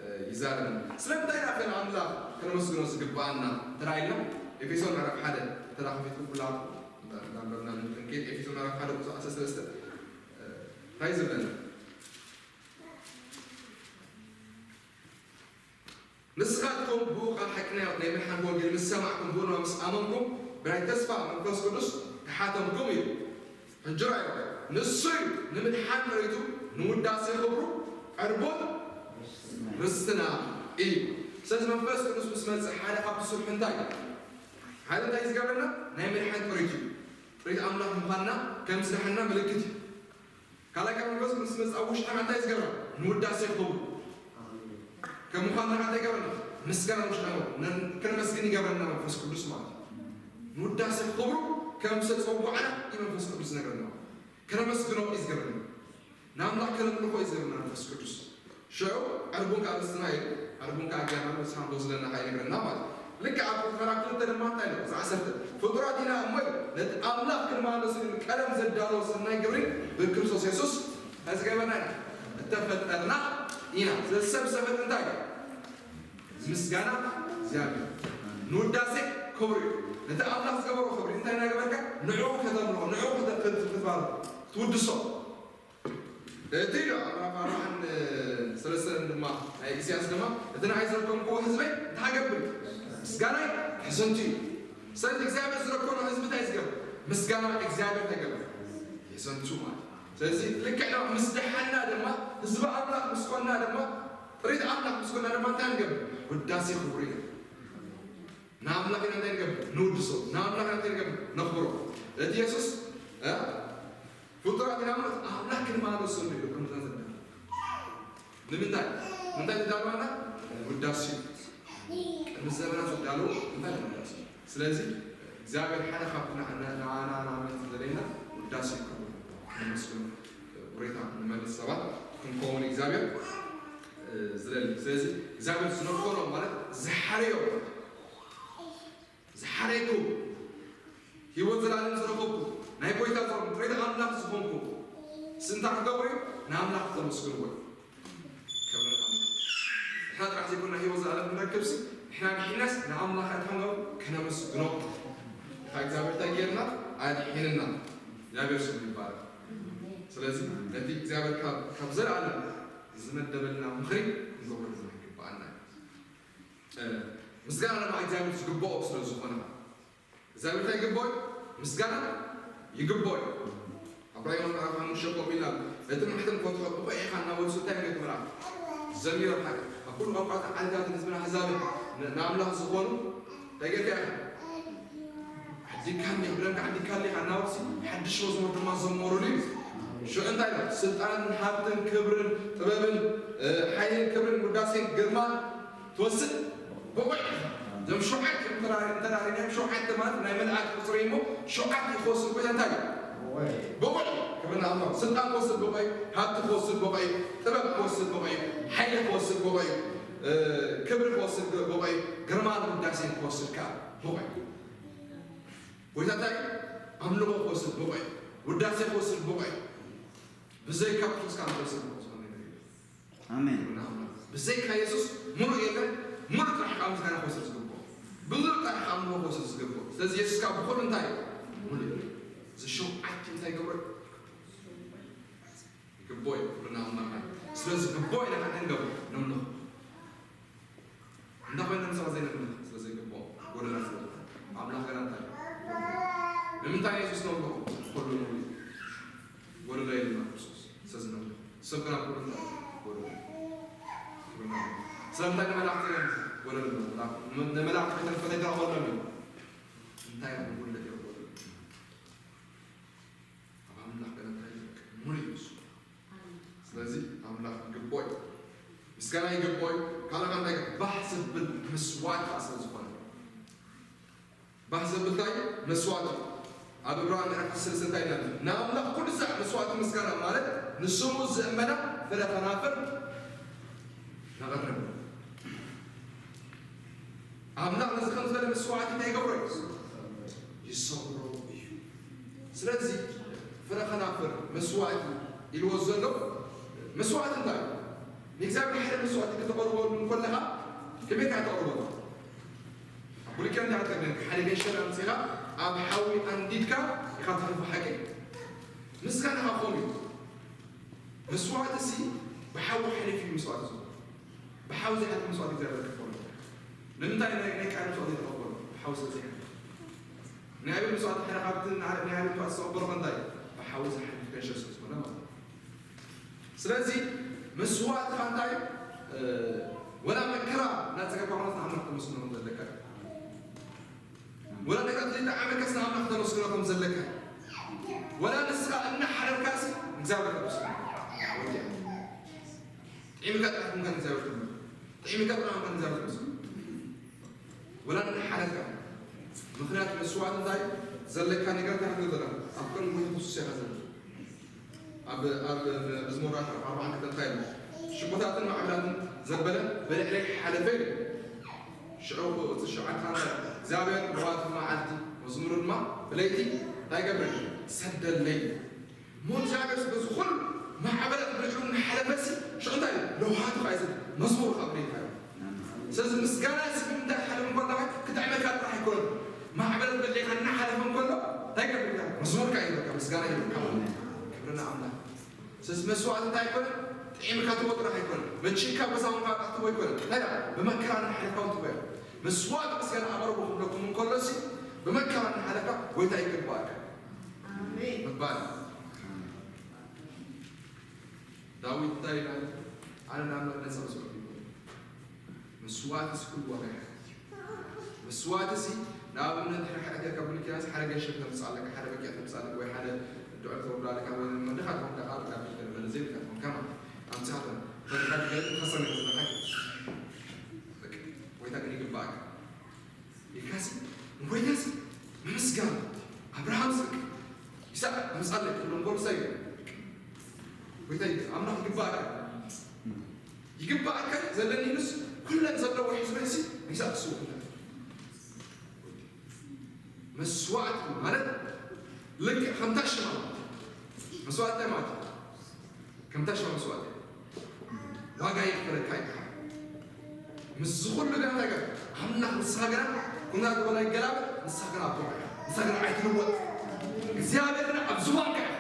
እ፣ ይዛረብ። ስለምንታይ ኢና ከ ንኣምላኽ ከነመስግኖ ዝግብኣና እንተ ኢልና፣ ኤፌሶን ምዕራፍ ሓደ እንተ ከፊትኩም ኩላትኩም እንዳ-፣ እንዳንበብና ንክንከይድ፣ ኤፌሶን ምዕራፍ ሓደ ቁጽሪ ዓሰርተ ሰለስተ፣ እ፣ እንታይ ዝብለና? ንስኻትኩም ብኡ ቃል ሓቂ ናይ፣ ናይ ምድሓን ወንጌል ምስ ሰማዕኩም፣ ብኡ ድማ ምስ ኣመንኩም፣ ብናይ ተስፋ መንፈስ ቅዱስ ተሓተምኩም እዩ። ሕጂ ራእዮ፣ ንሱ እዩ ንምድሓን ጥሪቱ፣ ንውዳሴ ክብሩ፣ ዕርቡን ርስትና እዩ። ስለዚ መንፈስ ቅዱስ ምስ መጽእ ሓደ ካብቲ ስርሑ እንታይ እዩ? ሓደ እንታይ እዩ ዝገብረና? ናይ ምድሓን ጥሪቱ እዩ። ጥሪት ኣምላኽ ምዃንና ከም ዝደሓንና ምልክት እዩ። ካልኣይ ካብ መንፈስ ቅዱስ ምስ መጽእ ኣብ ውሽጥና እንታይ እዩ ዝገብረና? ንውዳሴ ክብሩ። ከም ምዃንና እንታይ ይገብረና? ምስጋና ውሽጥና ይገብር። ነ-፣ ከነመስግን ይገብረና መንፈስ ቅዱስ ማለት እዩ። ንውዳሴ ክብሩ ከም ዝተጸውዓና እዩ መንፈስ ቅዱስ ዝነግረና። ከነመስግኖ እዩ ዝገብረና። ንኣምላኽ ከነምልኾ እዩ ዝገብረና መንፈስ ቅዱስ። ሽዑ ዕርቡን ከኣ ርስትና እዩ። ዕርቡን ከኣ ጌርና ንስሓ ንወስደና ከኣ ይነግረና ማለት እዩ። ልክዕ ኣብ ቁጽሪ ክልተ ድማ እንታይ ኢሉ? ቁጽሪ ዓሰርተ፣ ፍጡራት ኢና እሞ ኢሉ፣ ነቲ ኣምላኽ ክንመላለሱ ኢሉ ቀደም ዘዳለዎ ሰናይ ግብሪ ብክርስቶስ የሱስ እንታይ ዝገበርና ኢና? እተፈጠርና ኢና። ስለዚ ሰብ ዝሰፈጥ እንታይ እዩ? ምስጋና እግዚኣብሔር። ንውዳሴ ክብሪ እዩ። ነቲ ኣምላኽ ዝገበሮ ክብሪ እንታይ እናገበርካ? ንዕኡ ከተምልኾ፣ ንዕኡ ከተ-፣ ከት-፣ ክትባርኮ፣ ክትውድሶ። እቲ ኢሉ ኣብ ምዕራፍ ኣርባዓን ሰለስተን ድማ ናይ ኢሳያስ ድማ፣ "እቲ ንዓይ ዝረከብክዎ ህዝበይ እንታይ ክገብር? ምስጋናይ ከሰንቱ እዩ." ስለዚ እግዚኣብሔር ዝረከቦ ህዝቢ እንታይ ዝገብር? ምስጋና እግዚኣብሔር እንታይ ይገብር? የሰንቱ ማለት እዩ። ስለዚ ልክዕ ድማ ምስ ደሓና ድማ፣ ህዝቢ ኣምላኽ ምስ ኮንና ድማ፣ ጥሪት ኣምላኽ ምስ ኮንና ድማ እንታይ ንገብር? ውዳሴ ክብሩ ኢና። ንኣምላኽ ኢና እንታይ ንገብር? ንውድሶ። ንኣምላኽ ኢና እንታይ ንገብር? ነኽብሮ። እቲ የሱስ፣ እ? ፍጡራት ኢና እሞ ኣምላኽ ክንመላለሰሉ ኢሉ ከምዛ ዘዳለወ። ንምንታይ? ንምንታይ ዝዳለወና? ውዳሴ። ቅድሚ ዘመናት ዝዳለወ እንታይ? ውዳሴ። ስለዚ እግዚኣብሔር ሓደ ካብቲ ንዓ-፣ ንዓ-፣ ንዓና ናመልቲ ዝደለየና ውዳሴ ክብሩ ነመስግኖ። ውሬታ ንመልስ ሰባት ክንከውን እግዚኣብሔር፣ እ፣ ዝደሊ። ስለዚ እግዚኣብሔር ዝነኮሮ ማለት ዝሓረዮ ማለት ዝሓረይኩም፣ ህይወት ዘላለም ዝረኸብኩም፣ ናይ ጎይታ ዝኾንኩም፣ ጥሪት ኣምላኽ ዝኾንኩም፣ ስንታ ክገብሩ እዩ? ንኣምላኽ ክተመስግንዎ እዩ። ክብሪ ንኣምላኽ። ንሕና ጥራሕ ዘይኮና ህይወት ዘላለም ክንረክብሲ፣ ንሕና ድሒናስ ንኣምላኽ እንታይ ክንገብር? ከነመስግኖ። ካብ እግዚኣብሔር እንታይ ጌርና? ኣድሒንና። እግዚኣብሔር ስሙ ይባረክ። ስለዚ ነቲ እግዚኣብሔር ካብ፣ ካብ ዘላለም ዝመደበልና ምኽሪ ክንገብሮ ድማ ይግባኣና እዩ። እ፣ ምስጋና ድማ እግዚኣብሔር ዝግብኦ ስለ ዝኾነ፣ እግዚኣብሔር እንታይ ይግብኦ እዩ? ምስጋና ይግብኦ እዩ። ራእይ ምዕራፍ ሓሙሽተ ከምኡ ኢልና እቲ ማሕተም ክፈትሖ ብቑዕ ኢኻ እናበሉ እንታይ ገይሮም ምርኣይ ዘሚሮም ሓቂ ኣብ ኩሉ ቋንቋታት ዓድታት ንህዝብና ኣህዛብን ን- ንኣምላኽ ዝኾኑ እንታይ ጌርካ ኢኻ ዓዲካኒ ብደምካ ዓዲካኒ ኢኻ እናበሉሲ ሓድሽ መዝሙር ድማ ዘመሩሉ እዩ ሽዑ እንታይ ኢሎም ስልጣንን ሃብትን ክብርን ጥበብን እ፣ ሓይልን ክብርን ውዳሴን ግርማን ትወስድ ብቑዕ እዞም ሸውዓተ እንተራሪናዮም ሸውዓተ ማለት ናይ መልኣክ ቁፅሪ እሞ ሸውዓተ ክወስድ ኮይና እንታይ ብቑዕ ክብርና ኣምላኽ ስልጣን ክወስድ ብቑዕ እዩ ሃብቲ ክወስድ ብቑዕ እዩ ጥበብ ክወስድ ብቑዕ እዩ ሓይሊ ክወስድ ብቑዕ እዩ እ፣ ክብሪ ክወስድ ብቑዕ እዩ ግርማን ውዳሴን ክወስድ ከዓ ብቑዕ እዩ ጎይታ እንታይ ኣምልኾ ክወስድ ብቑዕ እዩ ውዳሴ ክወስድ ብቑዕ እዩ ብዘይካ ክርስቶስ ካብ ዝወስድ ብቑዕ ዝኾነ ነገር የለን። ኣሜን። ብዘይካ የሱስ ሙሉእ የለን። ሙሉእ ጥራሕ ካብ ምስጋና ክወስድ ዝግብኦ። ብዙሕ ጥራሕ ካብ ኣምልኾ ክወስድ ዝግብኦ። ስለዚ የሱስ ካብ ብኹሉ እንታይ እዩ? ሙሉእ እዩ። እዚ ሸውዓተ እንታይ ይገብሮ? ይግብኦ እዩ። ክብርና ኣምላኽ እዩ። ስለዚ ግብኦ ኢና ከ ንገብሮ ነምልኾ። እንዳ ኮይና ንሰባ ዘይነምልኽ ስለ ዘይግብኦ ጎደና ስለ ዝኾነ ኣምላኽ ገና እንታይ እዩ? ንምንታይ የሱስ ነምልኾ? ኩሉ ሙሉእ እዩ። ጎደሎ የለን ኣብ ክርስቶስ። ስለዚ ነምልኾ። ሰብ ግና ኩሉ እንታይ እዩ? ጎደሎ። ክብርና ኣምላኽ። ስለምንታይ ንመላእኽቲ እዮም ጎደሎ? ንመላእኽቲ ቤተ መቅደስ ኣይተረኽበሎም እዩ። እንታይ እዮም ጉድለት እዮም ጎደሎ? ኣብ ኣምላኽ ገለ እንታይ ይረክብ? ሙሉእ እዩ ንሱ። ስለዚ ኣምላኽ ይግብኦ እዩ። ምስጋና ይግብኦ እዩ። ካልእ እንታይ ባህ ዘብል መስዋእቲ ከዓ ስለ ዝኾነ ባህ ዘብል እንታይ መስዋእቲ ኣብ ዕብራውያን ምዕራፍ ዓሰርተ ሰለስተ እንታይ ይላል? ንኣምላኽ ኩሉ ሳዕ መስዋእቲ ምስጋና ማለት ንስሙ ዝእመና ፍረ ከናፍር ነቕርብ። ኣምላኽ ነዚ ከም ዝበለ መስዋዕቲ እንታይ ይገብሮ እዩ? ይሰውሮ እዩ። ስለዚ ፍረ ከናፍር መስዋዕቲ ኢልዎ ዘሎ መስዋዕቲ እንታይ እዩ? ንእግዚኣብሔር ሓደ መስዋዕቲ ክተቕርበሉ እንከለኻ ከመይ ኢኻ ተቕርበሉ? ኣብ ብሉይ ኪዳን እንታይ ትገብር? ሓደ ገንሸል ኣምጺኻ ኣብ ሓዊ ኣንዲድካ ኢኻ ተሕልፎ ሓቂ እዩ። ምስጋና ኸዓ ከምኡ እዩ። መስዋዕቲ ሲ ብሓዊ ሓሊፉ እዩ መስዋዕቲ ዝኾነ። ብሓዊ ዘይሓልፍ መስዋዕቲ እግዚኣብሔር ክቕበሎ። ንምንታይ ናይ ናይ ቃየል መስዋዕቲ ዘይተቐበሎ? ብሓዊ ስለ ዘይሓልፍ። ናይ ኣቤል መስዋዕቲ ሓደ ካብቲ ናይ ናይ ኣቤል መስዋዕቲ ዝተቐበሎ እንታይ? ብሓዊ ዝሓልፍ ገንሸል ስለ ዝኾነ ማለት እዩ። ስለዚ መስዋእትኻ እንታይ እዩ? እ፣ ወላ መከራ እናጸገካ ኾነ ንኣምላኽ ተመስግኖ ከም ዘለካ እዩ። ወላ ነገራት ዘይጠዓመካስ ንኣምላኽ ተመስግኖ ከም ዘለካ እዩ። ወላ ንስኻ እናሓረርካሲ እግዚኣብሔር ተመስግኖ። ወዲያ። ጥዒምካ ጥራሕ ምዃን እግዚኣብሔር ተመስግኖ። ጥዒምካ ጥራሕ ምዃን እግዚኣብሔር ተመስግኖ። ወላ እናሓረርካ። ምኽንያቱ መስዋእቲ እንታይ እዩ? ዘለካ ነገር እንታይ ክትብል ዘለካ? ኣብ ቅድሚ ጎይታ ክርስቶስ ኢኻ ዘለካ። ኣብ ኣብ መዝሙር ኣርባዕተ ክልተ እንታይ ኢሉ? ሽቦታትን ማዕበላትን ዘበለ ብልዕለይ ሓለፈ ኢሉ። ሽዑ እቲ ሸውዓተ እግዚኣብሔር ለዋህቲ መዓልቲ መዝሙሩ ድማ ብለይቲ እንታይ ይገብር? ይሰደለይ። እሞ እግዚኣብሔር በዚ ኩሉ ማዕበላት ብልዕሉ እናሓለፈሲ ሽዑ እንታይ ኢሉ? ለዋህቲ ከዓ ይዘ መዝሙር ካብ ብለይቲ ስለዚ ምስጋና ስም እንታይ ሓለፍ እንከሎ ክጥዕመካ ጥራሕ ኣይኮነን። ማዕበል በሊዕካ እናሓለፈ እንከሎ እንታይ ገብርካ? መዝሙርካ ይበካ፣ ምስጋና ይበካ። ክብርና ኣምላኽ። ስለዚ መስዋዕት እንታይ ኣይኮነን? ጥዒምካ ትቦ ጥራሕ ኣይኮነን። መቺካ በዛ ውን ቃጣ ትቦ ኣይኮነን። እንታይ ደኣ? ብመከራ እናሓለፍካ እውን ትቦ እያ። መስዋዕት ምስጋና ኣቕርቡ ክብለኩም እንከሎ ሲ ብመከራ እናሓለፍካ ጎይታ ይግባእካ ኣሜን። ምባል። ዳዊት እንታይ ኢላ? ኣነ ንኣምላኽ ነጻ መስዋዕት ይኹን። መስዋእትሲ ኩሉ ዋጋ ይሓትት እዩ። መስዋእትሲ ንኣብነት፣ ሕርሕር ጌርካ ብሉይ ኪዳንስ ሓደ ገንሸል ተምጽእ ኣለካ፣ ሓደ በጊዕ ተምጽእ ኣለካ፣ ወይ ሓደ ድዑር ተወልዶ ኣለካ፣ ወይ መድኻ ትኾንካ፣ ካልእ ካብ ኪዳን መለ ዘይብልካ ትኾንካ ማለት እዩ። ኣምጽኻ ተም-፣ ተምጽኻ ትገለጥ ተሰነ ዘለካ። በቃ፣ ጎይታ ግን ይግባእካ። ኢልካሲ ንጎይታሲ ምምስጋን። ኣብርሃም ስቅ ይስሐቅ ምጻለ ክብሎም ከሎ ሳይ ጎይታ ይግ-፣ ኣምላኽ ይግባእካ። ይግባእካ ዘለኒ ኢሉስ ኩለን ዘለዎ ሒዝበሲ ይስሐቅ ስውእ። መስዋዕቲ ማለት ልክዕ ከምታ ሽማ። መስዋዕቲ ማለት ከምታ ሽማ መስዋዕቲ ዋጋ ይኽፈለካ ይበሃል። ምስዚ ኩሉ ግን እንታይ ገር ኣምላኽ ንስኻ ግና ኩና ዝበላ ይገላበጥ ንስኻ ግና ኣቦ ንስኻ ግና ኣይትልወጥ። እግዚኣብሔር ግና ኣብ ዝባንካ ኢኻ።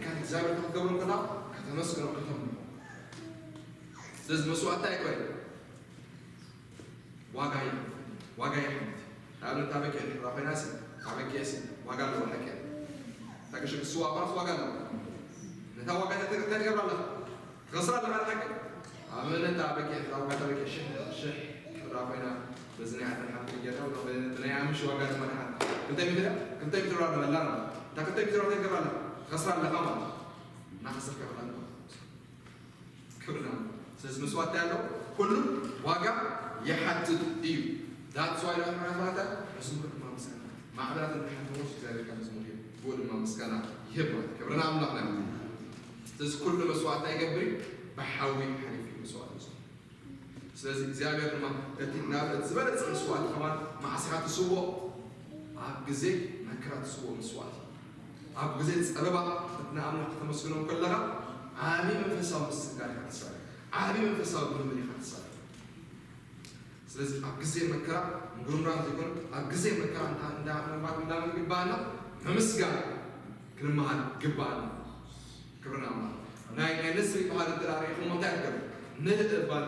ካብ እግዚኣብሔር ክትገብሮ ከላ ከተመስግኖ ከተምልኾ። ስለዚ መስዋዕቲ ኣይኮነ ዋጋ እዩ። ዋጋ ይሓትት። ንኣብነት ታበቂ ሕራ ኮይናሲ ታበቂሲ ዋጋ ኣለዎ ሓቂ። ታገሸ ክስዋ ባስ ዋጋ ኣለዎ። ነታ ዋጋ እንታይ ትገብራ ኣለኻ? ትኸስራ ኣለኻ። ሓቂ ኣብ እምነት በቂ ዋጋ በቂ ሽሕ ሽሕ ጥራ ኮይና በዚ ናይ ዓተን ሓንቲ ጌርና ብናይ ኣምሽ ዋጋ ድማ ንሓንቲ ክልተ ሚትር እያ። ክልተ ሚትር ራ ንበላ ነው። እታ ክልተ ሚትር ራ ትገብራ ኣለኻ? ትኸስራ ኣለኻ ማለት ነው። እናኸሰርካ ብላ ክብርና። ስለዚ መስዋዕት ያለው ሁሉም ዋጋ ይሓትት እዩ። That's why ነው ማለት ማለት መዝሙር ድማ ምስጋና ማዕበላት እንድሓተሞች እግዚኣብሔር ካብ መዝሙር እዩ። ብኡ ድማ ምስጋና ይህብ ማለት ክብርና ኣምላኽ ናይ ስለዚ ኩሉ መስዋዕት ኣይገብር ብሓዊ ሓሊፍ እዩ መስዋዕት እዩ። ስለዚ እግዚኣብሔር ድማ እቲ ናብ እቲ ዝበለጸ መስዋዕት ከማን ማዕስኻ ትስዎ ኣብ ግዜ መከራ ትስዎ መስዋዕት እዩ። ኣብ ግዜ ጸበባ ንኣምላኽ ከተመስግኖ ከለኻ ዓቢ መንፈሳዊ ምስጋና ኢኻ ትሳለ። ዓቢ መንፈሳዊ ልምምድ ኢኻ ትሳለ። ስለዚ ኣብ ግዜ መከራ ምጉርምራም ዘይኮነ ኣብ ግዜ መከራ እንዳ ምንባር እንዳ ምግባና መምስጋን ክንመሃር ግባና። ክብርና ኣምላኽ። ናይ ናይ ንስሪ ባህሪ እንተ ሪኢኹም እንታይ ትገብሩ? ንባል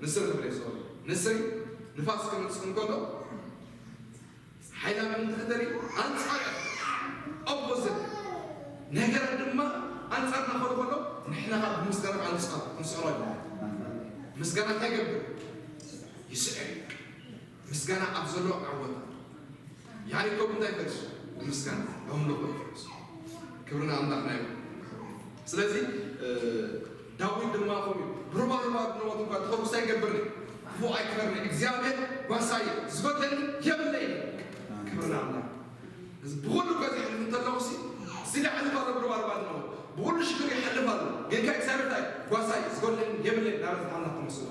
ንስሪ ክብለ ይሰሩ ንስሪ ንፋስ ክምፅእ እንከሎ ሓይላ ምን ትኽተል ኣንጻር ኦፖዚት ነገር ድማ ኣንጻር ናኸሉ ከሎ ንሕና ካብ ምስጋና ኣንጻር ክንስዕሮ ይበሃል። ምስጋና እንታይ ገብር? ይስዕር። ምስጋና ኣብ ዘሎ ዓወት ያሪኮ እንታይ ፈርሱ ምስጋና ኣምልኾ ይፈርሱ። ክብርና ኣምላኽና ይኹን። ስለዚ ዳዊት ድማ ከምኡ ብሩባሩባ ድነወት እንኳ ተኸርኩስ ኣይገብርኒ ክፉ ኣይክበርኒ እግዚኣብሔር ጓሳይ ዝጎድለኒ የብለይ። ክብርና ኣምላኽ። ብኩሉ እኳ ዝሕልፍ እንተለኹ ሲ እዚ ዝሓልፍ ኣሎ ብሩባሩባ ድነወት ብኩሉ ሽግር ይሓልፍ ኣሎ። ግን ከ እግዚኣብሔር እንታይ ጓሳይ ዝጎድለኒ የብለይ። ናበት ኣምላኽ ተመስሎ።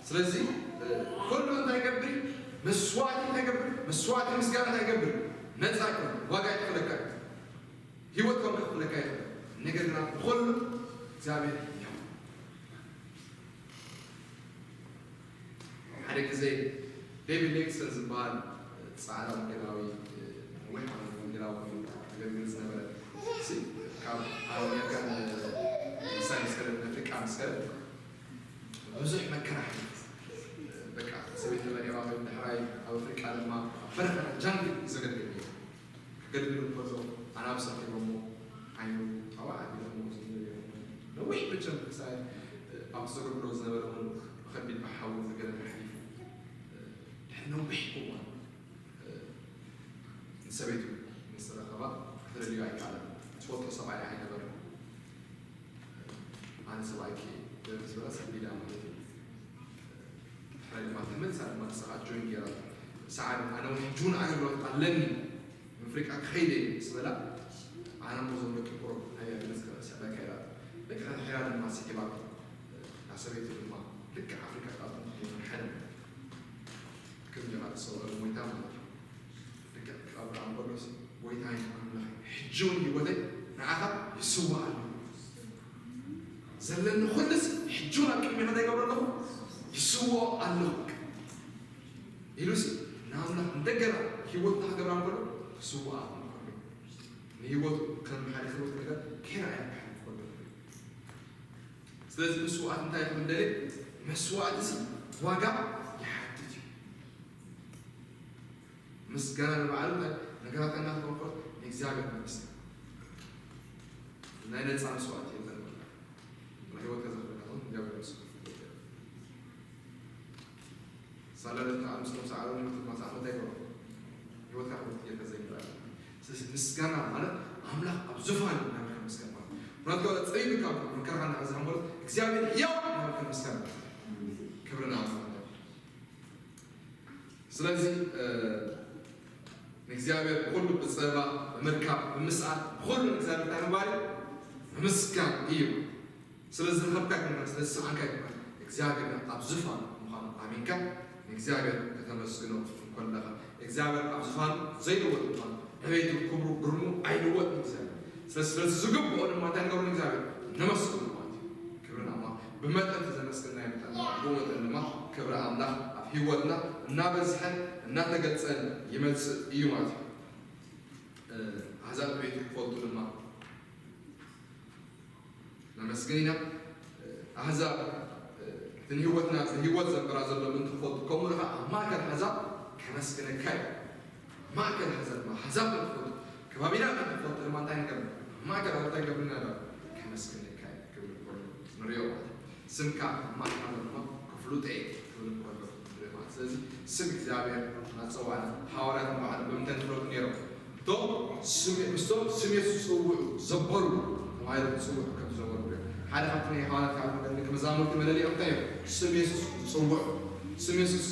ስለዚ ኩሉ እንታይ ገብር? መስዋዕቲ እንታይ ገብር? መስዋዕቲ ምስጋና እንታይ ገብር? ነፃ ይኮን ዋጋ ይክፍለካ ህይወት ከም ከፍለካ ይኽእል። ነገር ግና ብኩሉ እግዚኣብሔር ያው ሓደ ግዜ ዴቪድ ሌክስተር ዝበሃል ፃዕዳ ወንጌላዊ ነዊሕ ዓመት ወንጌላዊ ኮይኑ ዘገልግል ዝነበረ ካብ ኣሜሪካ ንሳይ ምስ ከደ ኣፍሪቃ ምስ ከደ ብዙሕ መከራ በቃ ሰበይቲ መሪዋ ወይ ድሕራይ ኣብ ኣፍሪቃ ድማ በረኸና ጃንግል ዘገልግል እዩ። ክገልግል እንከሎ ኣናብስ ኣኪቦሞ ዓይኑ ኣዋ ኣቢሎሞ ነዊሕ ብቸም ክሳይ ኣብቲ ዘገልግሎ ዝነበረ እውን ብኸቢድ ብሓዊ ዝገለለ ሓሊፉ ድሕሪ ነዊሕ እዋን ንሰበይቱ ምስ ተረኸባ ክተለልዮ ኣይከኣለን። ትፈልጦ ሰብኣይ ኣይነበረን። ኣነ ሰብኣይኪ ደርቢ ዝበላ ሰብ ቢላ ማለት እዩ። ድሕራይ ድማ ተመልሳ ድማ ንስኻ ጆይን ገይራ ሰዓሪ ኣነ እውን ሕጂ እውን ኣገልግሎት ኣለኒ ኣፍሪቃ ክኸይደ እዩ ምስ በላ ኣነ እሞ ዞም ደቂ ቁሩብ ሃያ ግለስ ከስዕበካ ኢላ ደቂ ሕራ ድማ ስሒባቶ ናሰበይቲ ድማ ልክዕ ኣፍሪቃ ጣጥን ሓደ ከም ጀኻ ተሰውረ ሞይታ ማለት እዩ። ልክዕ ክቐብር ኣንበሎስ ጎይታይ ኣምላኽ ሕጂ እውን ህይወተይ ንዓኻ ይስዋእ ኣለኹ። ዘለኒ ኩሉስ ሕጂ እውን ኣብ ቅድሚኻ እንታይ ይገብሮ ኣለኹ? ይስዎ ኣለኹ ኢሉስ ንኣምላኽ እንደገና ህይወትና ክገብራ እንከሎ ክስዋእ እንከሎ ንህይወቱ ከም ሓደ ህይወት ነገር ከይረኣያ ክሓልፍ ከሎ ስለዚ መስዋዕት እንታይ ክብል ደልየ መስዋዕትሲ ዋጋ ይሓትት እዩ። ምስጋና ንባዕሉ እንታይ ነገራት ከናትበኮት ንእግዚኣብሔር መንግስቲ ናይ ነፃ መስዋዕት የለን። ንህይወት ከዘኽረካውን እግዚኣብሔር ምስ ሳላ ደካ ኣምስሎም ሰዓሮን ህይወት ማሳዕ እንታይ ይገብሩ ህይወትካ ክወት ጌርካ ዘይምራል ስለዚ ምስጋና ማለት ኣምላኽ ኣብ ዙፋን ናብ ከምስጋና ማለት ምክንያቱ ካብ ጸይዱ ካብ መከራኻ ናብ ዝሃመሉ እግዚኣብሔር ያው ናብ ከምስጋና ማለት ክብርና ኣምላኽ ስለዚ ንእግዚኣብሔር ብኹሉ ብጸባ ብምርካብ ብምስኣል ብኹሉ ንእግዚኣብሔር እንታይ ምግባር እዩ? ምምስጋን እዩ። ስለ ዝረኸብካ ይኮንካ ስለ ዝሰኣንካ ይኮንካ እግዚኣብሔር ኣብ ዝፋኑ ምዃኑ ኣሚንካ ንእግዚኣብሔር ከተመስግኖ እንኮለኻ እግዚኣብሔር ኣብ ዝፋኑ ዘይልወጥ ምዃኑ ዕቤቱ ክብሩ ግርሙ ኣይልወጥ እግዚኣብሔር ስለዚ ስለዚ ዝግብኦ ድማ እንታይ ንገብሩ እግዚኣብሔር ነመስግኑ ማለት እዩ ክብርን ኣማ ብመጠን ተዘመስግና ይመጠን ብኡ መጠን ድማ ክብሪ ኣምላኽ ኣብ ህይወትና እናበዝሐን እናተገልፀን ይመፅእ እዩ ማለት እዩ ኣሕዛብ ዕቤቱ ክፈልጡ ድማ ነመስግን ኢና ኣህዛብ እቲ ንህይወትና እቲ ህይወት ዘንበራ ዘሎ ምእንቲ ክፈልጡ ከምኡ ንኻ ኣብ ማእከል ኣህዛብ ከመስግነካ እዩ ማእከል ኣሕዛብ ድማ ኣሕዛብ ከም ትፈልጡ፣ ከባቢና ከም ትፈልጡ ድማ እንታይ ንገብር? ማእከል ኣሕዛብ እንታይ ገብርና? ዶ ከመስግነካ እዩ። ክብሪ ክብሪ ንሪኦ ማለት እዩ። ስምካ ኣብ ማእከል ኣሕዛብ ድማ ክፍሉጠ እዩ። ክብሪ ክብሪ ንሪኦ ማለት። ስለዚ ስም እግዚኣብሔር እናጸዋዕና፣ ሃዋርያት ንባዕሎም ብምንታይ ዝፍለጡ ነይሮም? እቶም ስም፣ ምስቶም ስም የሱስ ዝጽውዑ ዘበሉ ተባሂሎም ዝጽውዑ ከም ዝነበሩ ንሪኦ። ሓደ ካብቲ ናይ ሃዋርያት ካብ ደቂ መዛሙርቲ መለለይኦም እንታይ እዮም? ስም የሱስ ዝጽውዑ። ስም የሱስ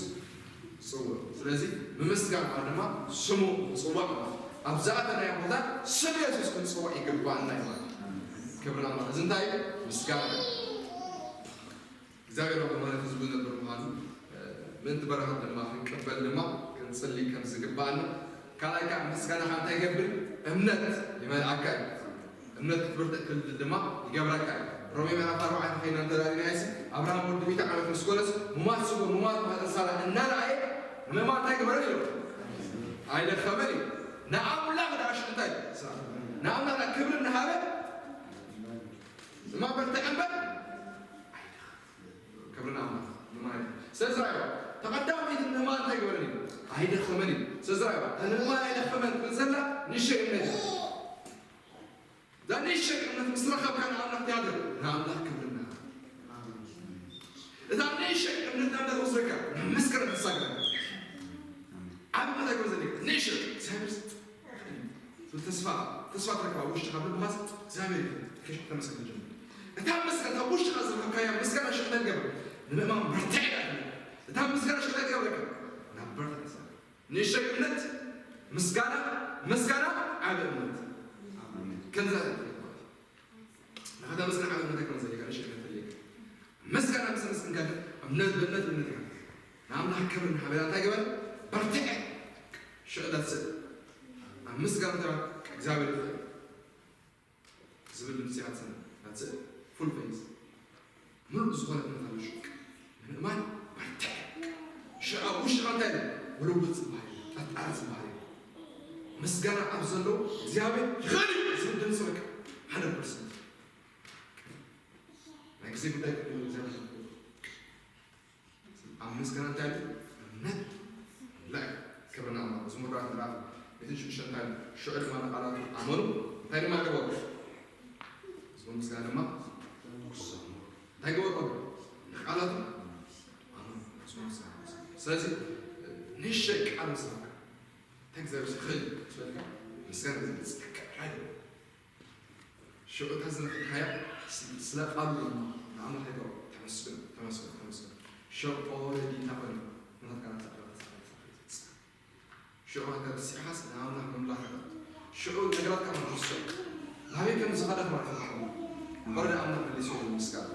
ጽውዕ። ስለዚ ምምስጋን ማለት ድማ ስሙ ምጽዋዕ ማለት እዩ። ኣብ ዝኣተናዮ ቦታ ስም የሱስ ክንጽዋዕ ይግባኣና እዩ ማለት እዩ። ክብሪ ንኣምላኽ። እዚ እንታይ እዩ? ምስጋና እዩ። እግዚኣብሔር ኣብ ማለት ህዝቡ ነብር ምዃኑ፣ እ፣ ምእንቲ በረኸት ድማ ክንቅበል ድማ ክንጽሊ ከም ዝግባኣና። ካልኣይ ከዓ ምስጋና ከዓ እንታይ ይገብር? እምነት ይመልኣካ እዩ። እምነት ክትብርትዕ ክልል ድማ ይገብረካ እዩ። ሮሜ ምዕራፍ ኣርባዕተ ከይና እንተራእናዮ ሲ፣ ኣብርሃም ወዲ ሚእቲ ዓመት ምስ ኮነስ፣ ሙማት ስጎ፣ ሙማት ማህፀን ሳራ እናረኣየ፣ ንምእማን እንታይ ግበረን ኢሉ? ኣይደኸመን እዩ። ንኣምላኽ ደኣ ሽዑ እንታይ? ንኣምላኽ ደኣ ክብሪ እናሃበ፣ እማ በርትዕ እምበር፣ ክብሪ ንኣምላኽ። ንምእማን ኣይደኸመን። ስለዚ ራእይዋ፣ ተቐዳመይቲ ንምእማን እንታይ ግበረን እዩ? ኣይደኸመን እዩ። ስለዚ ራእይዋ፣ እታ ንምእማን ኣይደኸመን ትብል ዘላ ንእሽተይ እምነት እዩ። እዛ ንእሽተይ እምነት ምስ ረኸብካ ንኣምላኽ ትያገር፣ ንኣምላኽ ክብርና። እዛ ንእሽተይ እምነት ናብ እንታይ ወስደካ? ናብ መስቀል ተሳግረካ። ዓቢ መታገብ ዘለካ። ንእሽተይ እግዚኣብሔር ስ-፣ ተስፋ፣ ተስፋ ትረክባ ውሽጥኻ ብልብኻስ እግዚኣብሔር እዩ። ከሽ ተመስገን ጀምር። እታ መስቀል፣ እታ ውሽጥኻ ዝረኸብካያ መስቀል ኣሸቕለ ትገብር። ንምእማን በርትዕ ኢላ ትብል። እታ መስቀል ኣሸቕለ ትገብረካ። ናብ በርትዕ ተሳግር። ንእሽተይ እምነት ምስጋና፣ ምስጋና ዓቢ እምነት። ከምዚ ዓይነት እምነት ማለት እዩ። ንኸተመስግን ዓቢ እምነት ኣይኮነን ዘድልየካ፣ ንእሽተይ እምነት ዘድልየካ። ምስጋና ምስ ኣመስገንካ ግን እምነት፣ በእምነት እምነት ኢኻ። ንኣምላኽ ክብሪ እናሃበና እንታይ ገበር? በርትዕ። ሽዕለት ስእ ኣብ ምስጋና እንታይ ማለት? እግዚኣብሔር ይኽእል። ዝብል ድምፂ ኣትሰምዕ። That's it. Full faith። ምሉእ ዝኾነ እምነት ኣሎ ሽዑ። ንምእማን በርትዕ። ሽዑ ኣብ ውሽጥኻ እንታይ ኣሎ? ምልውጥ ዝበሃል የለን። ጠጣሪ ዝበሃል የለን። ምስጋና ኣብ ዘለዎ እግዚኣብሔር ይኽእል እዩ ዝብል ድምፂ በቃ። Hundred percent። ናይ ግዜ ጉዳይ ክብሉ እግዚኣብሔር ይኽእል። ኣብ ምስጋና እንታይ ኣሎ? እምነት። ላይክ ክብርና እማ መዝሙር ዳዊት ምዕራፍ ሚእትን ሽዱሽተ እንታይ ኣሎ? ሽዑ ድማ ንቓላቱ ኣመኑ። እንታይ ድማ ገበሩ? መዝሙር ምስጋና ድማ እንታይ ገበሩ? ንቓላቱ ኣመኑ። መዝሙር ምስጋና። ስለዚ ንእሽተይ ቃል ምስ ረኣካ እንታይ እግዚኣብሔር ይኽእል ትበልካ ምስጋና ዝብል ጽድቂ ኣይደለም። ሽዑ እታ ዝነፈግካያ ስ-፣ ስለ ቃሉ ድማ ንኣምላኽ ይገብሮ። ተመስገን፣ ተመስገን፣ ተመስገን። ሽዑ ኦረዲ እንታይ ኮይኑ? ናትካ ናትካ ናትካ ናትካ ናትካ ሽዑ ሃገር ሲሓስ ንኣምላኽ ምምላኽ ይኸድ። ሽዑ ነገራትካ ማለት እዩ። ናበይ ከም ዝኸደ ማለት እዩ። ኦረዲ ኣምላኽ መሊሱ ምስጋና።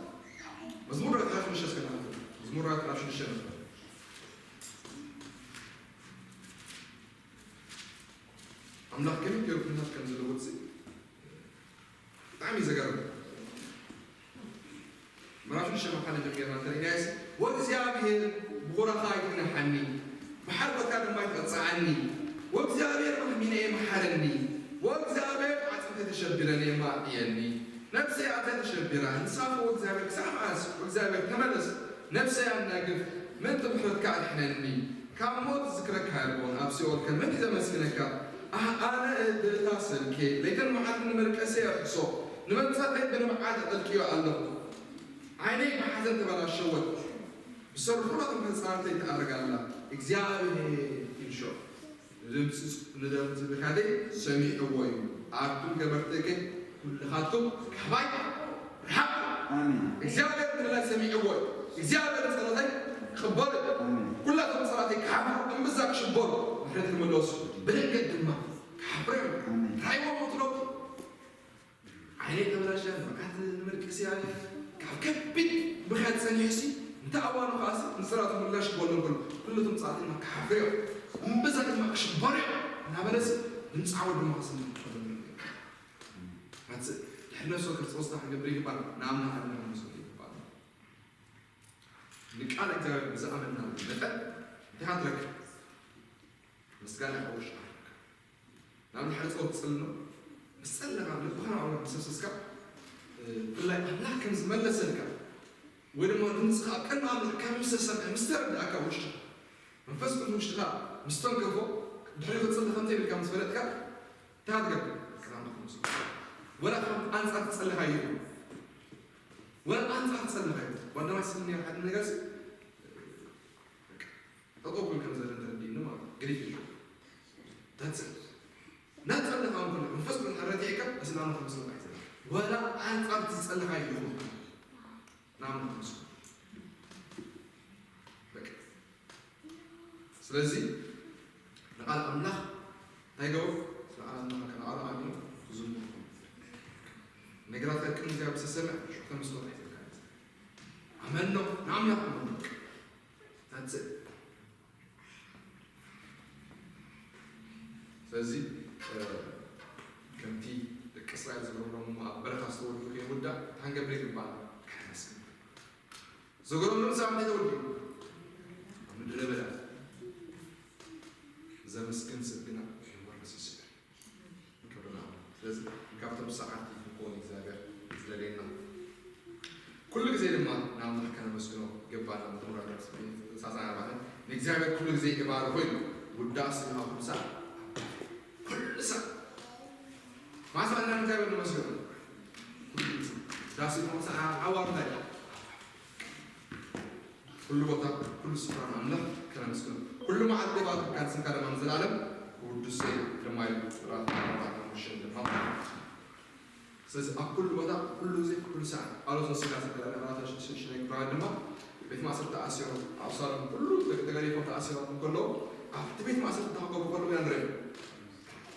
መዝሙር ዳዊት ሓሙሽተ እስከ ንኣንብብ። መዝሙር ዳዊት ሓሙሽተ ንኣንብብ። ኣምላኽ ከመይ ገይሩ ኩነታት ከም ዝለውጥ ሲ ብጣዕሚ እዩ ዘገርም። ምዕራፍ ሽዱሽተ ካብ ሓደ ጀሚርና እንተሪእናዮስ፣ "ወእግዚኣብሔር ብኹራኻ ኣይትግናሓኒ፣ ብሓልኮትካ ድማ ኣይትቐጽዓኒ። ወእግዚኣብሔር ማሕሚነየ መሓረኒ፣ ወእግዚኣብሔር ኣዕጽምተይ ተሸቢረን የማዕየኒ። ነብሰይ ኣዝያ ተሸቢራ፣ ንስኻ ወእግዚኣብሔር ክሳዕ መዓስ? ወእግዚኣብሔር ተመለስ፣ ነብሰይ ኣናግፍ፣ ምእንቲ ምሕረትካ ኣድሕነኒ። ካብ ሞት ዝዝክረካ የልቦን፣ ኣብ ሲኦል ከ መን እዩ ዘመስግነካ? ኣህ፣ ኣነ ብእታ ሰልኬ፣ ለይትን መዓልትን ንመርቀሰይ እሕሶ፣ ንመንጸፈይ ብንብዓት ኣጠልቅዮ ኣለኹ። ዓይነይ ብሓዘን ተበላሸወት፣ ብሰሩ ኩላቶም ህጻናተይ ትኣርግ ኣላ። እግዚኣብሔር ይንሾ፣ ንድምፂ፣ ንድምፂ ብካደይ ሰሚዕዎ እዩ። ኣቱም ገበርቲ እከይ ኩልኻትኩም ካባይ ርሓቁ። ኣሜን። እግዚኣብሔር ንበላይ ሰሚዕዎ እዩ። እግዚኣብሔር ጸሎተይ ክቕበል እዩ። ኣሜን። ኩላቶም ጸላእተይ ክሓፍሩ፣ እምብዛ ክሽበሩ፣ ምሕረት ክምለሱ፣ ብደንገት ድማ ክሓፍሩ እዮም። ኣሜን። እንታይ ይወሙ ትለውጡ? ዓይነይ ተበላሽያ፣ ንብዓት ንመርቅስያ፣ ካብ ከቢድ ብኽያት ጸኒሑሲ፣ እንተ ኣዋኑ ከኣሲ፣ ንስራቱ ምላሽ ክበሎ እንከሎ፣ ኩሉ እቶም ጻዕትና ክሓፍሩ እዮም። እምብዛ ድማ ክሽበሩ እዮም። እናበለሲ፣ ድምፂ ዓወት ድማ ክስምዕ እንከሎ፣ ኣቲ ድሕነት ሰው ክርስቶስ እንታይ ክገብር ይግባል? ንኣምና ሓድና ክንመስል ይግባል። ንቃል እግዚኣብሔር ብዝኣመንና መጠን እንታይ ክትረክብ? ምስጋና ካብ ውሽጥኻ ትረክብ። ንኣብነት ሓደ ጸሎት ትጽሊ ኣሎ። ምስ ጸለኻ፣ ልብኻ ናብ ኣምላኽ ምስ ኣፍሰስካ፣ እ፣ ብፍላይ ኣምላኽ ከም ዝመለሰልካ፣ ወይ ድማ ድምጽኻ ኣብ ቅድሚ ኣምላኽ ከም ዝተሰምዐ ምስ ተረድኣካ ውሽጥኻ፣ መንፈስ ቅዱስ ውሽጥኻ ምስ ተንከፎ፣ ድሕሪ ክትጽሊ ከምዘይ ኢልካ ምስ ፈለጥካ እንታይ ትገብር? ክራማ ትመስል። ወላ ከም ኣንጻር ትጸልኻ እዩ። ወላ ኣንጻር ትጸልኻ እዩ። ዋና ዋይ ስኒ ሓደ ነገር ተቆብል ከም ዘለ ተረዲእኒ ማለት እዩ። ግሪፍ እዩ። That's it። እናጸለኻ እንከሎ መንፈስ ቅዱስ ረቲዕካ፣ እስላም ከም ስለ ባይዘ። ወላ ኣንጻር ትጸልኻ እዩ። ናም ስለ ስለዚ ንቓል ኣምላኽ እንታይ ገበሩ? ንቓል ኣምላኽ ከነቓሉ ኣሚኑ ክዝምሩ ነገራት ከቅም እግዚኣብሔር ዝተሰምዕ ሽዑ ተመስሎ ኣይትልካ ኣመኖ ንኣምላኽ ኣመኖ ታንጽእ ስለዚ ከምቲ ደቂ እስራኤል ዝገብሮም ኣብ በረኻ ዝተወልዱ ከይውዳእ እንታይ ክንገብር ይግባእ? ከነመስግን ዝገረመኒ ሳምንት ተወልዱ ኣብ ምድረ በዳ ዘመስግን ሰብ ግና ይወረስ ይስዕር። ክብርና ስለዚ ካብቶም ሰዓቲ ክኾን እግዚኣብሔር ዝደለየና ኩሉ ግዜ ድማ ንኣምላኽ ከነመስግኖ ይገባና። ምትምራታት ሳሳና ማለት ንእግዚኣብሔር ኩሉ ግዜ ይባርኮ ኢሉ ውዳስ ይሃቡ ምሳል ኩሉ ሰብ ማስዋዕትና ንእግዚኣብሔር ንመስግኖ ኩሉ ግዜ ዳስ ይሆን ሰዓ ዓዋርታይ ኩሉ ቦታ ኩሉ ስፍራ ንኣምላኽ ከነመስግኖ ኩሉ መዓልቲ ባርካን ስምካ ድማ ንዘለኣለም ቅዱስ ድማ ኢሉ ጥራት ሽን ድማ ስለዚ ኣብ ኩሉ ቦታ ኩሉ ግዜ ኩሉ ሰዓት ጳውሎስ ንስላሴ ተላለ ማታ ሽሽናይ ክብራ ድማ ቤት ማእሰር ተኣሲሮም ኣብ ሳሎም ኩሉ ተገሪፎም ተኣሲሮም እንከለዉ ኣብቲ ቤት ማእሰር ተሃገቡ ከለዉ ኢና ንርኢ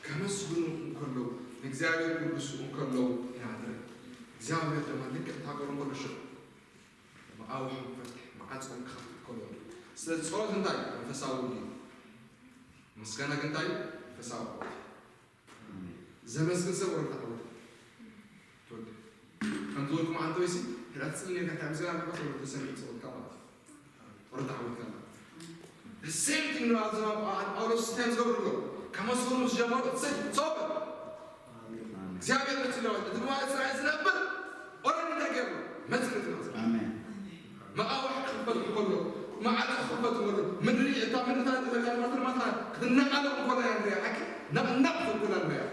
ከመስግኑ እንከለዉ ንእግዚኣብሔር ቅዱሱ እንከለዉ ኢና ንርኢ እግዚኣብሔር ድማ ልክዕ ተሃገሩ እንከሎ ሽዑ መቓውሕ ፈትሕ መዓፅኦም ክኸፍት ከሎ ስለዚ ፀሎት እንታይ መንፈሳዊ እዩ ምስጋና ግን እንታይ መንፈሳዊ ዘመስግን ሰብ ወረዳ ዓወት ትወድ ከም ዝበልኩም ዓንተ ወይሲ ሕዳት ፅሊ ነካ እንታይ ምስጋና ንካ ሰብ ተሰሚዕ ፀሎትካ ማለት እዩ ወረዳ ዓወትካ ማለት እዩ the same thing ነው ኣብዚ ጳውሎስ እንታይ ዝገብሩ ከመስግኑ ዝጀመሩ ሰይ ሶበር እግዚኣብሔር መፅለዋል እቲ ድማ እስራኤል ዝነብር ኦረድ እንታይ ገይሩ መፅልት ነው መቃወሕ ክፈት ከሎ መዓፀ ክፈት ከሎ ምድሪ እታ ምድርታት ማትማታ ክትነቃለ እንኮላ ያንሪያ ሓቂ ነቅናቅ ትንኮላ ንሪያ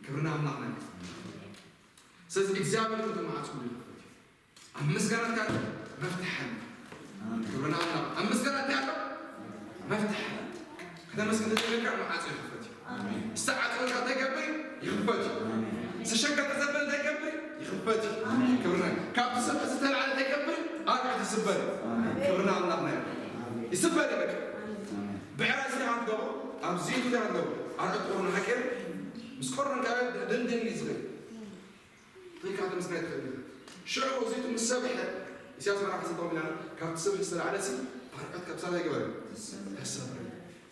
ክብርና ኣምላኽና ስለዚ እግዚኣብሔር እቲ መዓፅ ኩሉ ይኽፈት እዩ ኣብ ምስጋና ካለ መፍትሐ ክብርና ኣምላኽ ኣብ ምስጋና ካለ መፍትሐ ከተመስግን ተጀመርካ መዓፅ ይኽፈት እዩ ዝተዓፀወልካ እንታይ ገብር ይኽፈት እዩ ዝተሸገረ ዘበል እንታይ ገብር ይኽፈት እዩ ክብርና ካብቲ ሰብ ዝተልዓለ እንታይ ገብር ኣርዑት ይስበር ክብርና ኣምላኽና ይስበር ይበል ብዕራይ ስለ ሃትገቦ ኣብ ዘይቱ ዘይሃትገቦ ኣርዑት ቆርኑ ሓቂር ምስ ቆርኑ ካብ ደንደን እዩ ዝኽእል ትልካ ተመስጋይ ትኽእል ሽዑ እዚቱ ምስ ሰብሐ ኢሳያስ መራሒ ስልጣን ሚላን ካብቲ ሰብሒ ዝተላዕለ ሲ ኣርዑት ካብ ሳላ ይገበረ ተሰብረ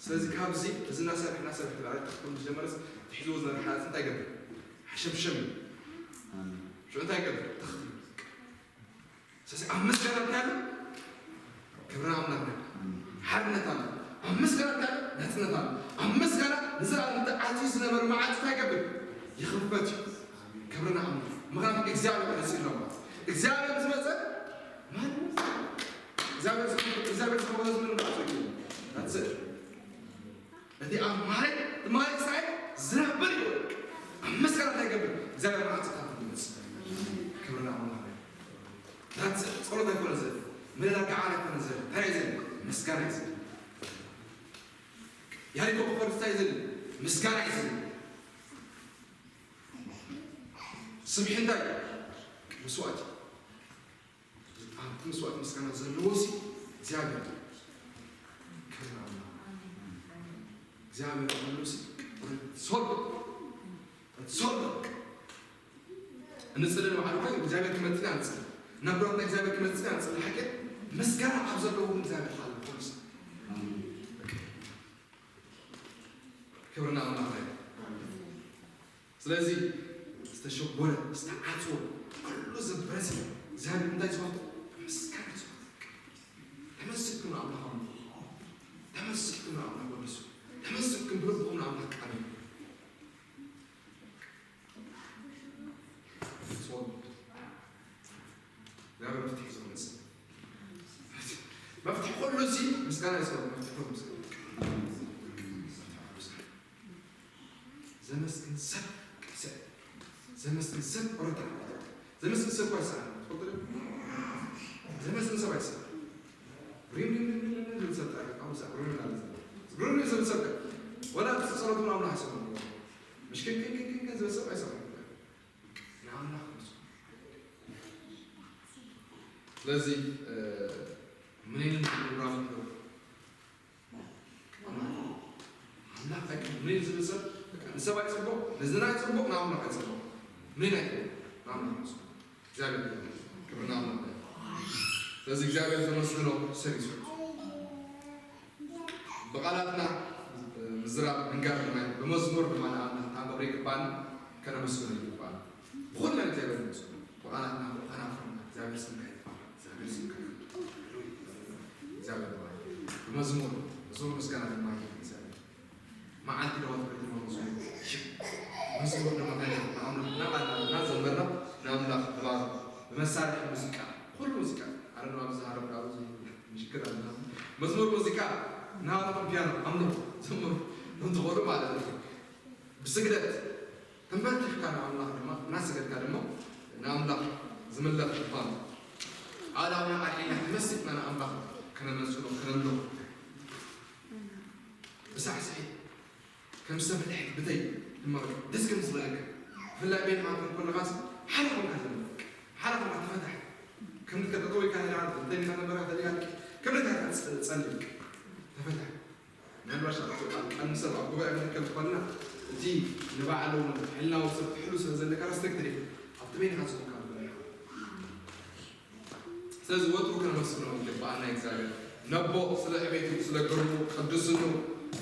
ስለዚ ካብዚ እዚ እናሰርሕ እናሰርሕ ተባዕረ ተኽኩል ምስ ጀመረስ ትሒዝዎ ዝነበረ ሓፂ እንታይ ገብር ሓሸምሸም ሽዑ እንታይ ገብር ተኽቲ ስለዚ ኣብ ምስጋና እንታይ ኣሎ ክብርና ኣምላኽና ሓርነት ኣሎ ኣብ ምስጋና እንታይ ኣሎ ናፅነት ኣሎ ኣብ ምስጋና ንዘለኣለም ተዓፅዩ ዝነበረ መዓልቲ እንታይ ገብር ይኽፈት እዩ ክብርና ኣምላኽ ምኽንያቱ እግዚኣብሔር መፅእ ኣሎ ማለት እግዚኣብሔር ምስ መፀ ማንም እግዚኣብሔር እግዚኣብሔር ዝኸበረ ዝምን መዓልቲ እዩ ናፅእ እቲ ኣብ ማይ ማይ ሳይ ዝነብር ይወድቅ ኣብ መስቀል እንታይ ገብር እግዚኣብሔር መዓልቲ ካብ ትመፅ ክብርና ኣምላኽ ዳት ጸሎት ኣይኮነ ዘለ ምልላ ከዓል ኣይኮነ ዘለ እንታይ ዘለ መስጋና እዩ ዘለ ያሪኮ ክፈር እንታይ ዘለ ምስጋና እዩ ዘለ ስብሒ እንታይ መስዋዕት ኣብቲ መስዋዕት ምስጋና ዘለዎ ሲ እግዚኣብሔር ክብር ኣምላኽ እግዚኣብሔር ኣለሲ ሶል ሶል እንጽልን ባዕሉ ኮይኑ እግዚኣብሔር ክመጽእ ኣንጽል ናብ ብራትና እግዚኣብሔር ክመጽእ ኣንጽል ሓቂ ምስጋና ኣብ ዘለዎ እውን እግዚኣብሔር ኣሎ ፖሊስ ክብርና ኣምላኽ ስለዚ ዝተሸጎረ ዝተዓፅወ ኩሉ ዝበረሰ እግዚኣብሔር እንታይ ዝኸፍቶ ምስጋና ዝኸፍቶ ተመስግኑ ኣምላኽ ተመስግኑ ኣምላኽ ወደሱ ተመስግኑ ብልብኹም ኣምላኽ ቃል ጾም እግዚኣብሔር መፍትሒ ዝመጽእ መፍትሒ ኩሉ እዚ ምስጋና ይስበብ መፍትሒ ኩሉ ምስጋና ዘመስግን ሰብ ቅዱስ፣ ዘመስግን ሰብ ኦረታ፣ ዘመስግን ሰብ ኳይሳ ትፈልጡ ዶ? ዘመስግን ሰብ ኣይሰ ሪም ሪም ሪም ሪም ሪም ዝብል ሰብ ጣሪ፣ አሁን ሰብ ሪም ሪም ዝብል ሰብ፣ ሪም ሪም ዝብል ሰብ ወላ ጸሎት ምናምን ኣይሰማም። ምሽ ክን ክን ክን ክን ዝብል ሰብ ኣይሰማም። ንኣምላኽ ንሱ። ስለዚ እ፣ ምን ይልን ፕሮግራም ነው? ኣምላኽ ኣይኮን። ምን ዝብል ሰብ በቃ ንሰብ ኣይጽቡቕ፣ ንዝና ኣይጽቡቕ፣ ንኣምላኽ ኣይጽቡቕ። ምን ኣይኮን። ንኣምላኽ ንሱ። እግዚኣብሔር ይመስገን። ክብሪ ንኣምላኽ ይኹን። ስለዚ እግዚኣብሔር ዘመስግኖ ሰብ ይስዕብ። ብቓላትና ምዝራብ ምንጋር ድማ ብመዝሙር ድማ ንኣምላኽ ከነቕርብ ይግባና፣ ከነመስግኖ ይግባና። ብኹልና እግዚኣብሔር ነመስግኖ። ብቓላትና ብኸናፍርና እግዚኣብሔር ስምካ ይባረክ፣ እግዚኣብሔር ስምካ ይባረክ። ሃሌሉያ። እግዚኣብሔር ይባረክ። ብመዝሙር፣ መዝሙር ምስጋና ድማ ይግባእ እግዚኣብሔር። መዓልቲ ደዋት ከድሞ መዝሙር። መዝሙር ድማ ከነ ንኣምላኽ እናቓልና እናዘመርና ንኣምላኽ ንባርኽ። ብመሳርሒ ሙዚቃ፣ ኩሉ ሙዚቃ፣ ኣረ ንባብ ዝሃረብ ዳሩ ምሽክል ኣለና። መዝሙር ሙዚቃ፣ ንሃረኹም ፒያኖ፣ ኣምልኹ፣ ዘምሩ፣ እንትኾኑ ማለት እዩ። ብስግደት ተንበርኪኽካ ንኣምላኽ ድማ እናሰገድካ ድማ ንኣምላኽ ዝምለኽ ምዃኑ ኣእዳውና ኣልዒልና ተመሲጥና ንኣምላኽ ከነመስግኖ ከነምልኾ ብሳሕስዒት ከም ዝተፈትሐት ብተይ ድማ ደስ ከም ዝበለካ ብፍላይ ቤት ማእከል ከለኻስ ሓደ ኮንካ ዘለካ ሓደ ኮንካ ተፈታሕ ከም ከተጠዊካ ሄዳ እንተይካ ነበራ ተደጋቂ ከም ነታ ጸልቅ ተፈታሕ ምናልባሽ ኣብ ቀን ሰብ ኣብ ጉባኤ መርከብ ዝኾንና እቲ ንባዕሉ ሕልናዊ ሰብ ትሕሉ ስለ ዘለካ ረስፔክት ደ ኣብቲ በይንኻ ዝኾንካ ንበረኻ ስለዚ ወትሩ ከነመስግኖ ይግባኣና እግዚኣብሔር ነቦ ስለ ዕቤቱ ስለ ግርሙ ቅዱስኑ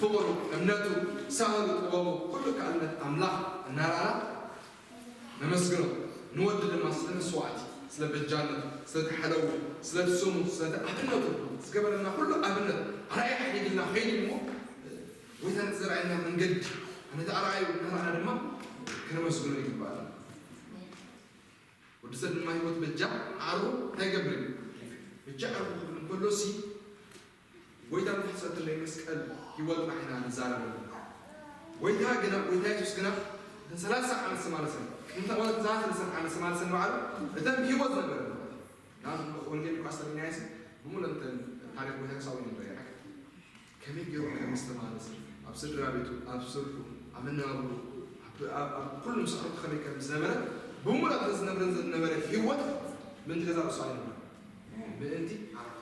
ፍቕሩ እምነቱ ሳህሉ ጥበቡ ኩሉ ከኣልነት ኣምላኽ እናረኣና ነመስግኖ ንወዲ ድማ ስለ መስዋዕቲ ስለ በጃነቱ ስለቲ ሓለዉ ስለቲ ስሙ ስለቲ ኣብነቱ ዝገበረና ኩሉ ኣብነት ኣርኣያ ሓዲግልና ከይዱ እሞ ጎይታ ነቲ ዘርኣየና መንገዲ ነቲ ኣርኣዩ እናረኣና ድማ ከነመስግኖ ይግባኣና ወዲ ሰብ ድማ ህይወት በጃ ዓርቡ እንታይ ይገብር እዩ? በጃ ዓርቡ ክብል እንከሎ ሲ ጎይታ ንፍሕሰትለይ መስቀል ህይወት ባሕና ንዛረበሉ ጎይታ ግና ጎይታ የሱስ ግና እተን ሰላሳ ዓመት ዝማለሰን ቅድሚ ወለት ዝሃ ሰለስተ ዓመት ዝማለሰን በዓሉ እተን ብህይወት ነበረ ወንጌል ሉቃስ ተሪናየስ ብምሉእ እተን ታሪክ ጎይታ ክሳብ ንረያ ከመይ ገይሩ ከም ዝተማለሰ ኣብ ስድራ ቤቱ ኣብ ስርሑ ኣብ መነባብሩ ኣብ ኩሉ ምስ ኣዕሩቱ ከመይ ከም ዝነበረ ብምሉእ ኣብ ዝነብረን ዝነበረ ህይወት ምእንቲ ገዛ ርእሱ ኣይነበረ ምእንቲ ዓርቱ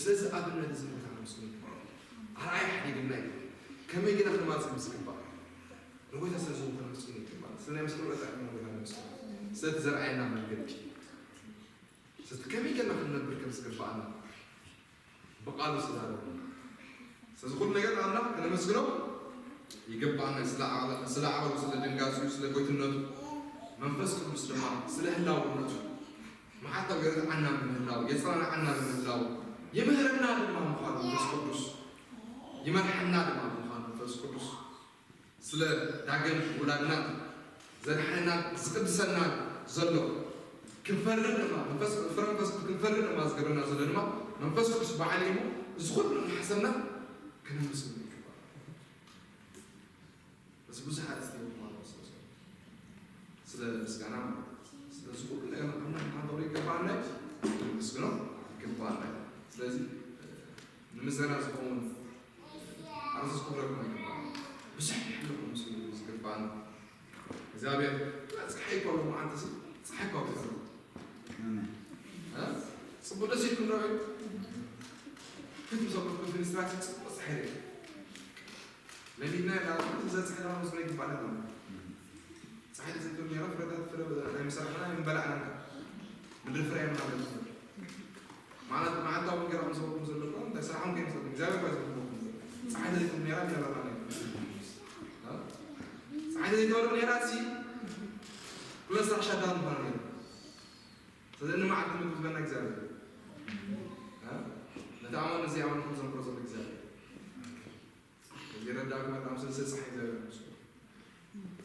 ስለዚ ኣብነት እዚ ቦታ ነመስግን ኣርኣይ ሓዲግና እዩ ከመይ ገና ክማፅእ ምስ ግባእ ንጎይታ ስለዚ እውን ከነመስግን ይግባእ ስለ ናይ መስቀሉ ቀፃ ኢና ጎይታ ነመስግን ስለቲ ዘርኣየና መንገዲ ስለቲ ከመይ ገና ክንነብር ከም ዝግባኣና ብቃሉ ስላለ ስለዚ ኩሉ ነገር ኣምላኽ ከነመስግኖ ይግባኣና ስለ ዓቐሉ ስለ ድንጋፂኡ ስለ ጎይትነቱ መንፈስ ቅዱስ ድማ ስለ ህላውነቱ መዓልታዊ የረትዓና ብምህላው የፅናንዓና ብምህላው ይምህረና ድማ ምዃኑ መንፈስ ቅዱስ ይመርሓና ድማ ምዃኑ መንፈስ ቅዱስ ስለ ዳግም ውላድና ዘድሓነና ዝቅድሰና ዘሎ ክንፈርድ ድማ መንፈስ ፍረ መንፈስ ክንፈርድ ድማ ዝገብረና ዘሎ ድማ መንፈስ ቅዱስ በዓል እዩ እዚ ኩሉ እናሓሰብና ከነመስግን ይግባል እዚ ብዙሕ ኣርእስቲ ይወሃብ ስለ ስለ ምስጋና ማለት ስለዚ ኩሉ ነገር ንኣምላኽ ንሓንበሮ ይገባና ነመስግኖ ይገባና ስለዚ ንምስጋና ዝኸውን ኣርእስቲ ክብረኩም ኣይግባእ ብዙሕ ይሕልኹም ስሉ ዝግባእና እግዚኣብሔር ፀሓይ እኮ ኣለዎ መዓልቲ ሲ ፀሓይ እኮ ኣብቲ ዘሎ ፅቡቅ ደስ ኢልኩም ዶ ክት ምሰብኩም ኮንፊደንስ ራሲ ፅቡቅ ፀሓይ ደ ለሚድና ላ ዘፀሓይ ላ መስሎ ይግባእና ማለት ፀሓይ ዘይትብል ነራ ፍረታት ፍረ ናይ ምሳሕና ይንበላዕና ምድሪ ፍረ ማለት ማለት መዓልታዊ እንጀራ ምስ በልኩም ዘለኩም እንታይ ስራሕኩም ከይመስለኩም እግዚኣብሔር ባይ ዝብልኩም ፀሓይ ተዘይትኩም ነራ ይነበርና ፀሓይ ተዘይትበርቕ ነራ ሲ ኩለን ስራሕ ሻዳን ምኳኑ ነሩ ስለዚ ንመዓልቲ ምግቢ ዝበና እግዚኣብሔር ነቲ ኣማን እዚ ኣማን ዘምሮ ዘሎ እግዚኣብሔር እዚ ረዳእኩም ኣዳም ስለ ፀሓይ እግዚኣብሔር ምስሉ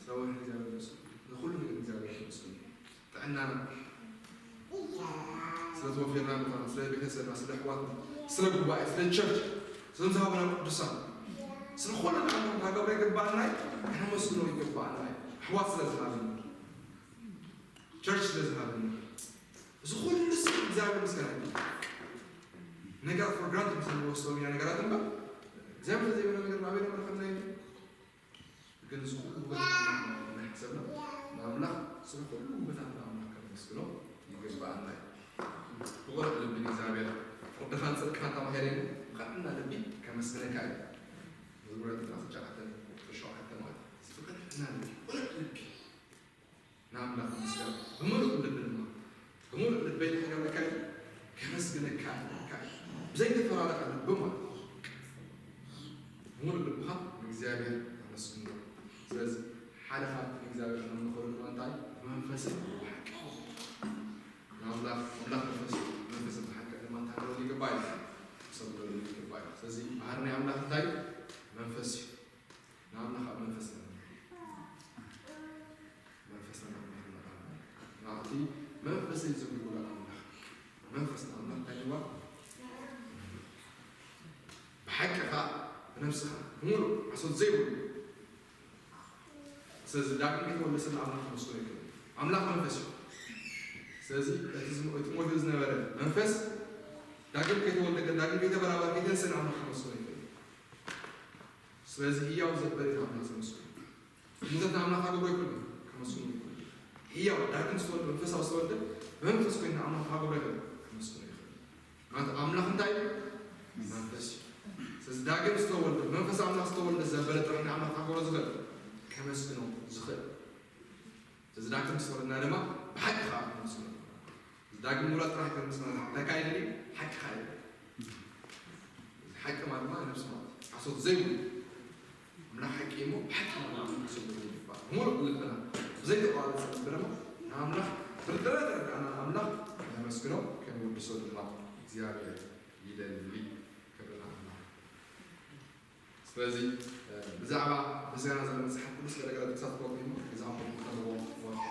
ሰውን እግዚኣብሔር ምስሉ ንኩሉ ነገር እግዚኣብሔር ምስሉ ጥዕናና ስለ ተወፊርና ምኳኑ ስለ ቤተሰብና ስለ ኣሕዋትና ስለ ጉባኤ ስለ ቸርች ስለ ዝሃበና ቅዱሳን ስለ ኩሉ ንዓና ክገብሮ ይግባኣና እዩ። ከነመስግኖ ይግባኣና እዩ። ኣሕዋት ስለ ዝሃበኒ፣ ቸርች ስለ ዝሃበኒ፣ እዚ ኩሉ ስ እግዚኣብሔር ምስጋና ይግባእ። ነገር for granted ምስ እንወስዶም ኢና ነገራት እምበር እግዚኣብሔር ዘይበሎ ነገር ናበይ ነምርኸና እዩ? ግን እዚ ኩሉ ክበል ናይ ሕሰብና ንኣምላኽ ስለ ኩሉ ውበታት ንኣምላኽ ከነመስግኖ ይግባኣና እዩ። ብቑሩብ ልቢ ንእግዚኣብሔር ፍርድኻን ጽድቅኻን ተማሂረ እዩ። ብቐጥና ልቢ ከመስግነካ እዩ። መዝሙረ ትስዓተ ሸውዓተ ማለት እዩ። ብቐጥና ልቢ፣ ብቑሩብ ልቢ ንኣምላኽ ምስጋና ብምሉእ ልቢ ድማ ብምሉእ ልበይ እንታይ ክገብረካ እዩ? ከመስግነካ እየ። ብዘይተፈራረቐ ልቢ ማለት እዩ። ብምሉእ ልብኻ ንእግዚኣብሔር ኣመስግኖ። ስለዚ ሓደ ካብቲ ንእግዚኣብሔር ነምልኸሉ ድማ እንታይ? መንፈስን ብሓቂ። ንኣምላኽ፣ ኣምላኽ መንፈስ እዩ። መንፈስን ብሓቂ ድማ እንታይ ክኸውን ይግባእ እዩ? ክሰግደሉ ይግባእ እዩ። ስለዚ ባህሪ ናይ ኣምላኽ እንታይ? መንፈስ እዩ። ንኣምላኽ ኣብ መንፈስ ነምልኽ። መንፈስና ናብ ኣምላኽ ነቕርብ። ናብቲ መንፈስ እዩ ዝብሉ ኣምላኽ። መንፈስ ንኣምላኽ እንታይ ይብልዋ? ብሓቂ ኸኣ ብነብስኻ ብምሉእ ሓሶት ዘይብሉ። ስለዚ ዳግም ከይተወልደ ሰብ ንኣምላኽ ከመስግኖ ይኽእል። ኣምላኽ መንፈስ እዩ። ስለዚ እቲ ዝሞ-፣ እቲ ሞይቱ ዝነበረ መንፈስ ዳግም ከይተወልደ፣ ዳግም ከይተበራበረ፣ ከይተንስእ ንኣምላኽ ከመስግኖ ይኽእል። ስለዚ ህያው ዘበለ ንኣምላኽ ዘመስግኖ። ሙተት ንኣምላኽ ኣገብሮ ይኽእሉ፣ ከመስግኑ ይኽእሉ። ህያው ዳግም ዝተወልደ መንፈሳዊ ዝተወልደ ብመንፈስ ኮይኑ ንኣምላኽ ኣገብሮ ይኽእል፣ ከመስግኑ ይኽእል። ማለት ኣምላኽ እንታይ እዩ? መንፈስ እዩ። ስለዚ ዳግም ዝተወልደ መንፈስ ኣምላኽ ዝተወልደ ዘበለ ጥራሕ ንኣምላኽ ኣገብሮ ዝኽእል፣ ከመስግኖ ዝኽእል። ስለዚ ዳግም ዝተወለድና ድማ ብሓቂ ከዓ ከመስግኖ። እዚ ዳግም ምውላድ ጥራሕ ከመስግኖ እንታይ ካይደሊ? ሓቂ ካይደሊ። ሓቂ ማለት ድማ ነብሲ ማለት እዩ። ሓሶት ዘይብሉ ኣምላኽ ሓቂ እሞ ብሓቂ ማለት እዩ። ክሰግደሉ ይግባእ። ሙሉእ ልብና ብዘይተቋረጸ ልቢ ድማ ንኣምላኽ ብርድረት ረዳእና ኣምላኽ ነመስግኖ፣ ከነወድሶ ድማ እግዚኣብሔር ይደሊ። ክብሪ ንኣምላኽ። ስለዚ ብዛዕባ ምስጋና ዘሎ መጽሓፍ ቅዱስ ገለገለ ጥቅሳት ክወቅዕ እሞ፣ እዚ ኣምር ክተምዎ ወርቆ።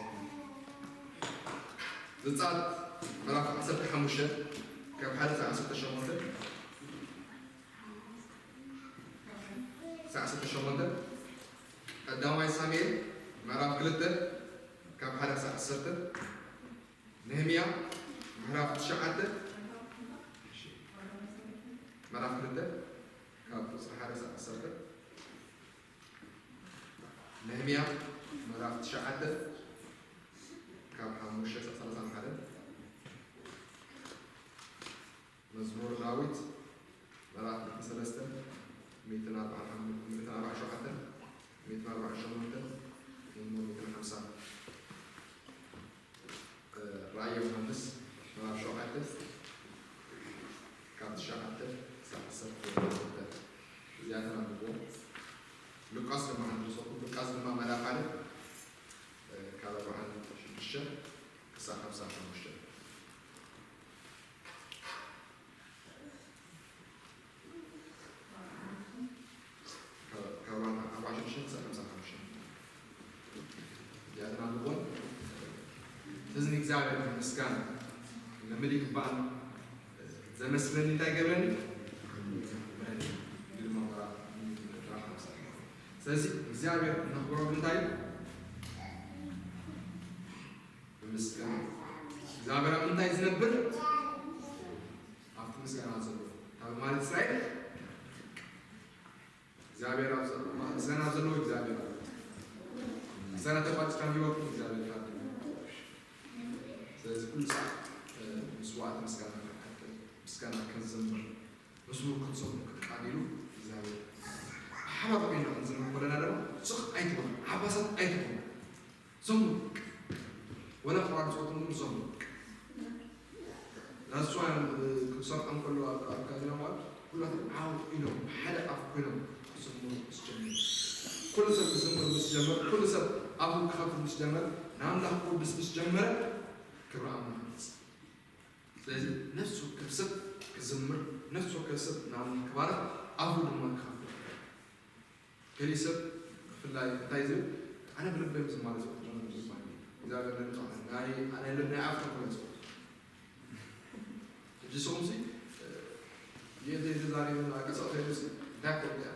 ዘጸኣት ምዕራፍ ዓሰርተ ሓሙሽተ ካብ ሓደ ክሳብ ዓሰርተ ሸሞንተ፣ ክሳብ ዓሰርተ ሸሞንተ፣ ቀዳማይ ሳሙኤል ምዕራፍ ክልተ ካብ ሓደ ክሳብ ዓሰርተ፣ ነህምያ ምዕራፍ ትሽዓተ፣ ምዕራፍ ክልተ ካብ ቁጽሪ ሓደ ክሳብ ዓሰርተ፣ ነህምያ ምዕራፍ ትሽዓተ ካብ ሓሙሽተ ክሳብ ሰላሳን ሓደን፣ መዝሙር ዳዊት ምዕራፍ ሚእትን ሰለስተን፣ ሚእትን ኣርባዓን ሓሙሽተን፣ ሚእትን ኣርባዓን ሸውዓተን፣ ሚእትን ኣርባዓን ሸሞንተን፣ እሞ ሚእትን ሓምሳን። ራእየ ዮሃንስ ምዕራፍ ሸውዓተ ካብ ትሽዓተ ክሳብ ዓሰርተ ክልተ፣ እዚኣተን ኣንብቦ። ሉቃስ ድማ ሓንቲ ሰኩ፣ ሉቃስ ድማ ምዕራፍ ሓደ ካብ ኣርባዓን ሽዱሽተ ክሳብ ሓምሳን ሓሙሽተን። ካብ ኣርባዓን ሽዱሽተ ክሳብ ሓምሳን ሓሙሽተን። እዚኣተን ኣንብቦን። እዚ ንእግዚኣብሔር ምስጋና ነምልእ ይግባእ። ዘመስግነኒ እንታይ ገብረኒ? ይገብረኒ። ይብል ድማ ምዕራፍ፣ ምዕራፍ ሓምሳ። ስለዚ እግዚኣብሔር ነኽብሮ ብምንታይ? ብምስጋና። እግዚኣብሔር ኣብ ምንታይ ዝነብር? ኣብቲ ምስጋና ዘሎ። ካብ ማለት እስራኤል እግዚኣብሔር ኣብ ዘሎ፣ ምስጋና ኣብ ዘለዎ እግዚኣብሔር ኣሎ። ምስጋና ተቋጭካ ህይወት እግዚኣብሔር ይሃብ። ስለዚ ኩሉ ሰዓት፣ እ፣ መስዋዕቲ ምስጋና ክንሓጥን፣ ምስጋና ክንዝምር፣ መዝሙር ክንዘምር ክትቃቢሉ እግዚኣብሔር። ብሓባር ኮይና ክንዝምር ከለና ድማ ስቕ ኣይትበሉ፣ ሓባሳት ኣይትበሉ። ዘምሩ። ወላ ክባር ዝወጡ ዘምሩ። ዳስዋ ቅዱሳን ከሎ ኣብ፣ ኣብ ካዚና ማለት ኩላቶም ዓው ኢሎም፣ ሓደ ኣፍ ኮይኖም ክዘምሩ ምስ ጀመሩ፣ ኩሉ ሰብ ክዝምር ምስ ጀመረ፣ ኩሉ ሰብ ኣፉ ክኸፍት ምስ ጀመረ፣ ንኣምላኽ ክውድስ ምስ ጀመረ፣ ክብሪ ኣምላኽ ይመጽእ። ስለዚ ነፍሲ ወከፍ ሰብ ክዝምር፣ ነፍሲ ወከፍ ሰብ ንኣምላኽ ክባርኽ፣ ኣፉ ድማ ክኸፍት። ገሊኡ ሰብ ብፍላይ እንታይ ዝብል፣ ኣነ ብልበይ ምዝማር ዝፈቱ እግዚኣብሔር ንምጻእ ናይ፣ ኣነ ልብ ናይ ኣፍ ተኮነ ዝፈቱ። ሕጂ ንስኹምሲ፣ የእንተ ተዛሪቡ ኣቀሳቕሳ ኢሉሲ እንታይ ክኸውን እያ?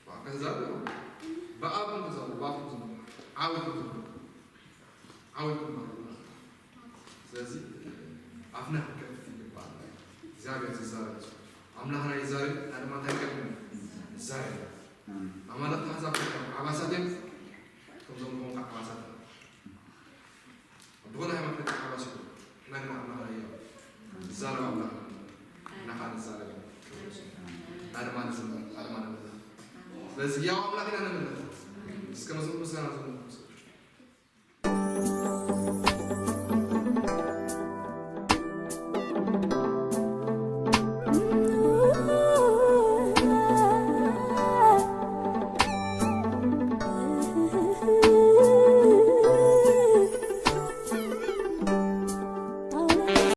ብኣካ ኣምላኽ ከፍ ይግባል። እግዚኣብሔር ዝዛረብ ኣምላኽና ይዛረብ። ኣድማ እንታይ ከም ይዛረብ ኣማልኽቲ ኣሕዛብ ከም ዓባሳት እዮም። ከምዞም ኾንካ ዓባሳት እዮም። ብኾነ ሃይማኖት ዓባስ እዩ። እና ግን ኣምላኽና እዩ ዝዛረብ ኣምላኽ ናኻ ንዛረብ። ኣድማ ንዝመር ኣድማ ንምልኽ። ስለዚ ያው ኣምላኽ ኢና ንምልኽ። እስከ መዝሙር ምስጋና ዝምልኽ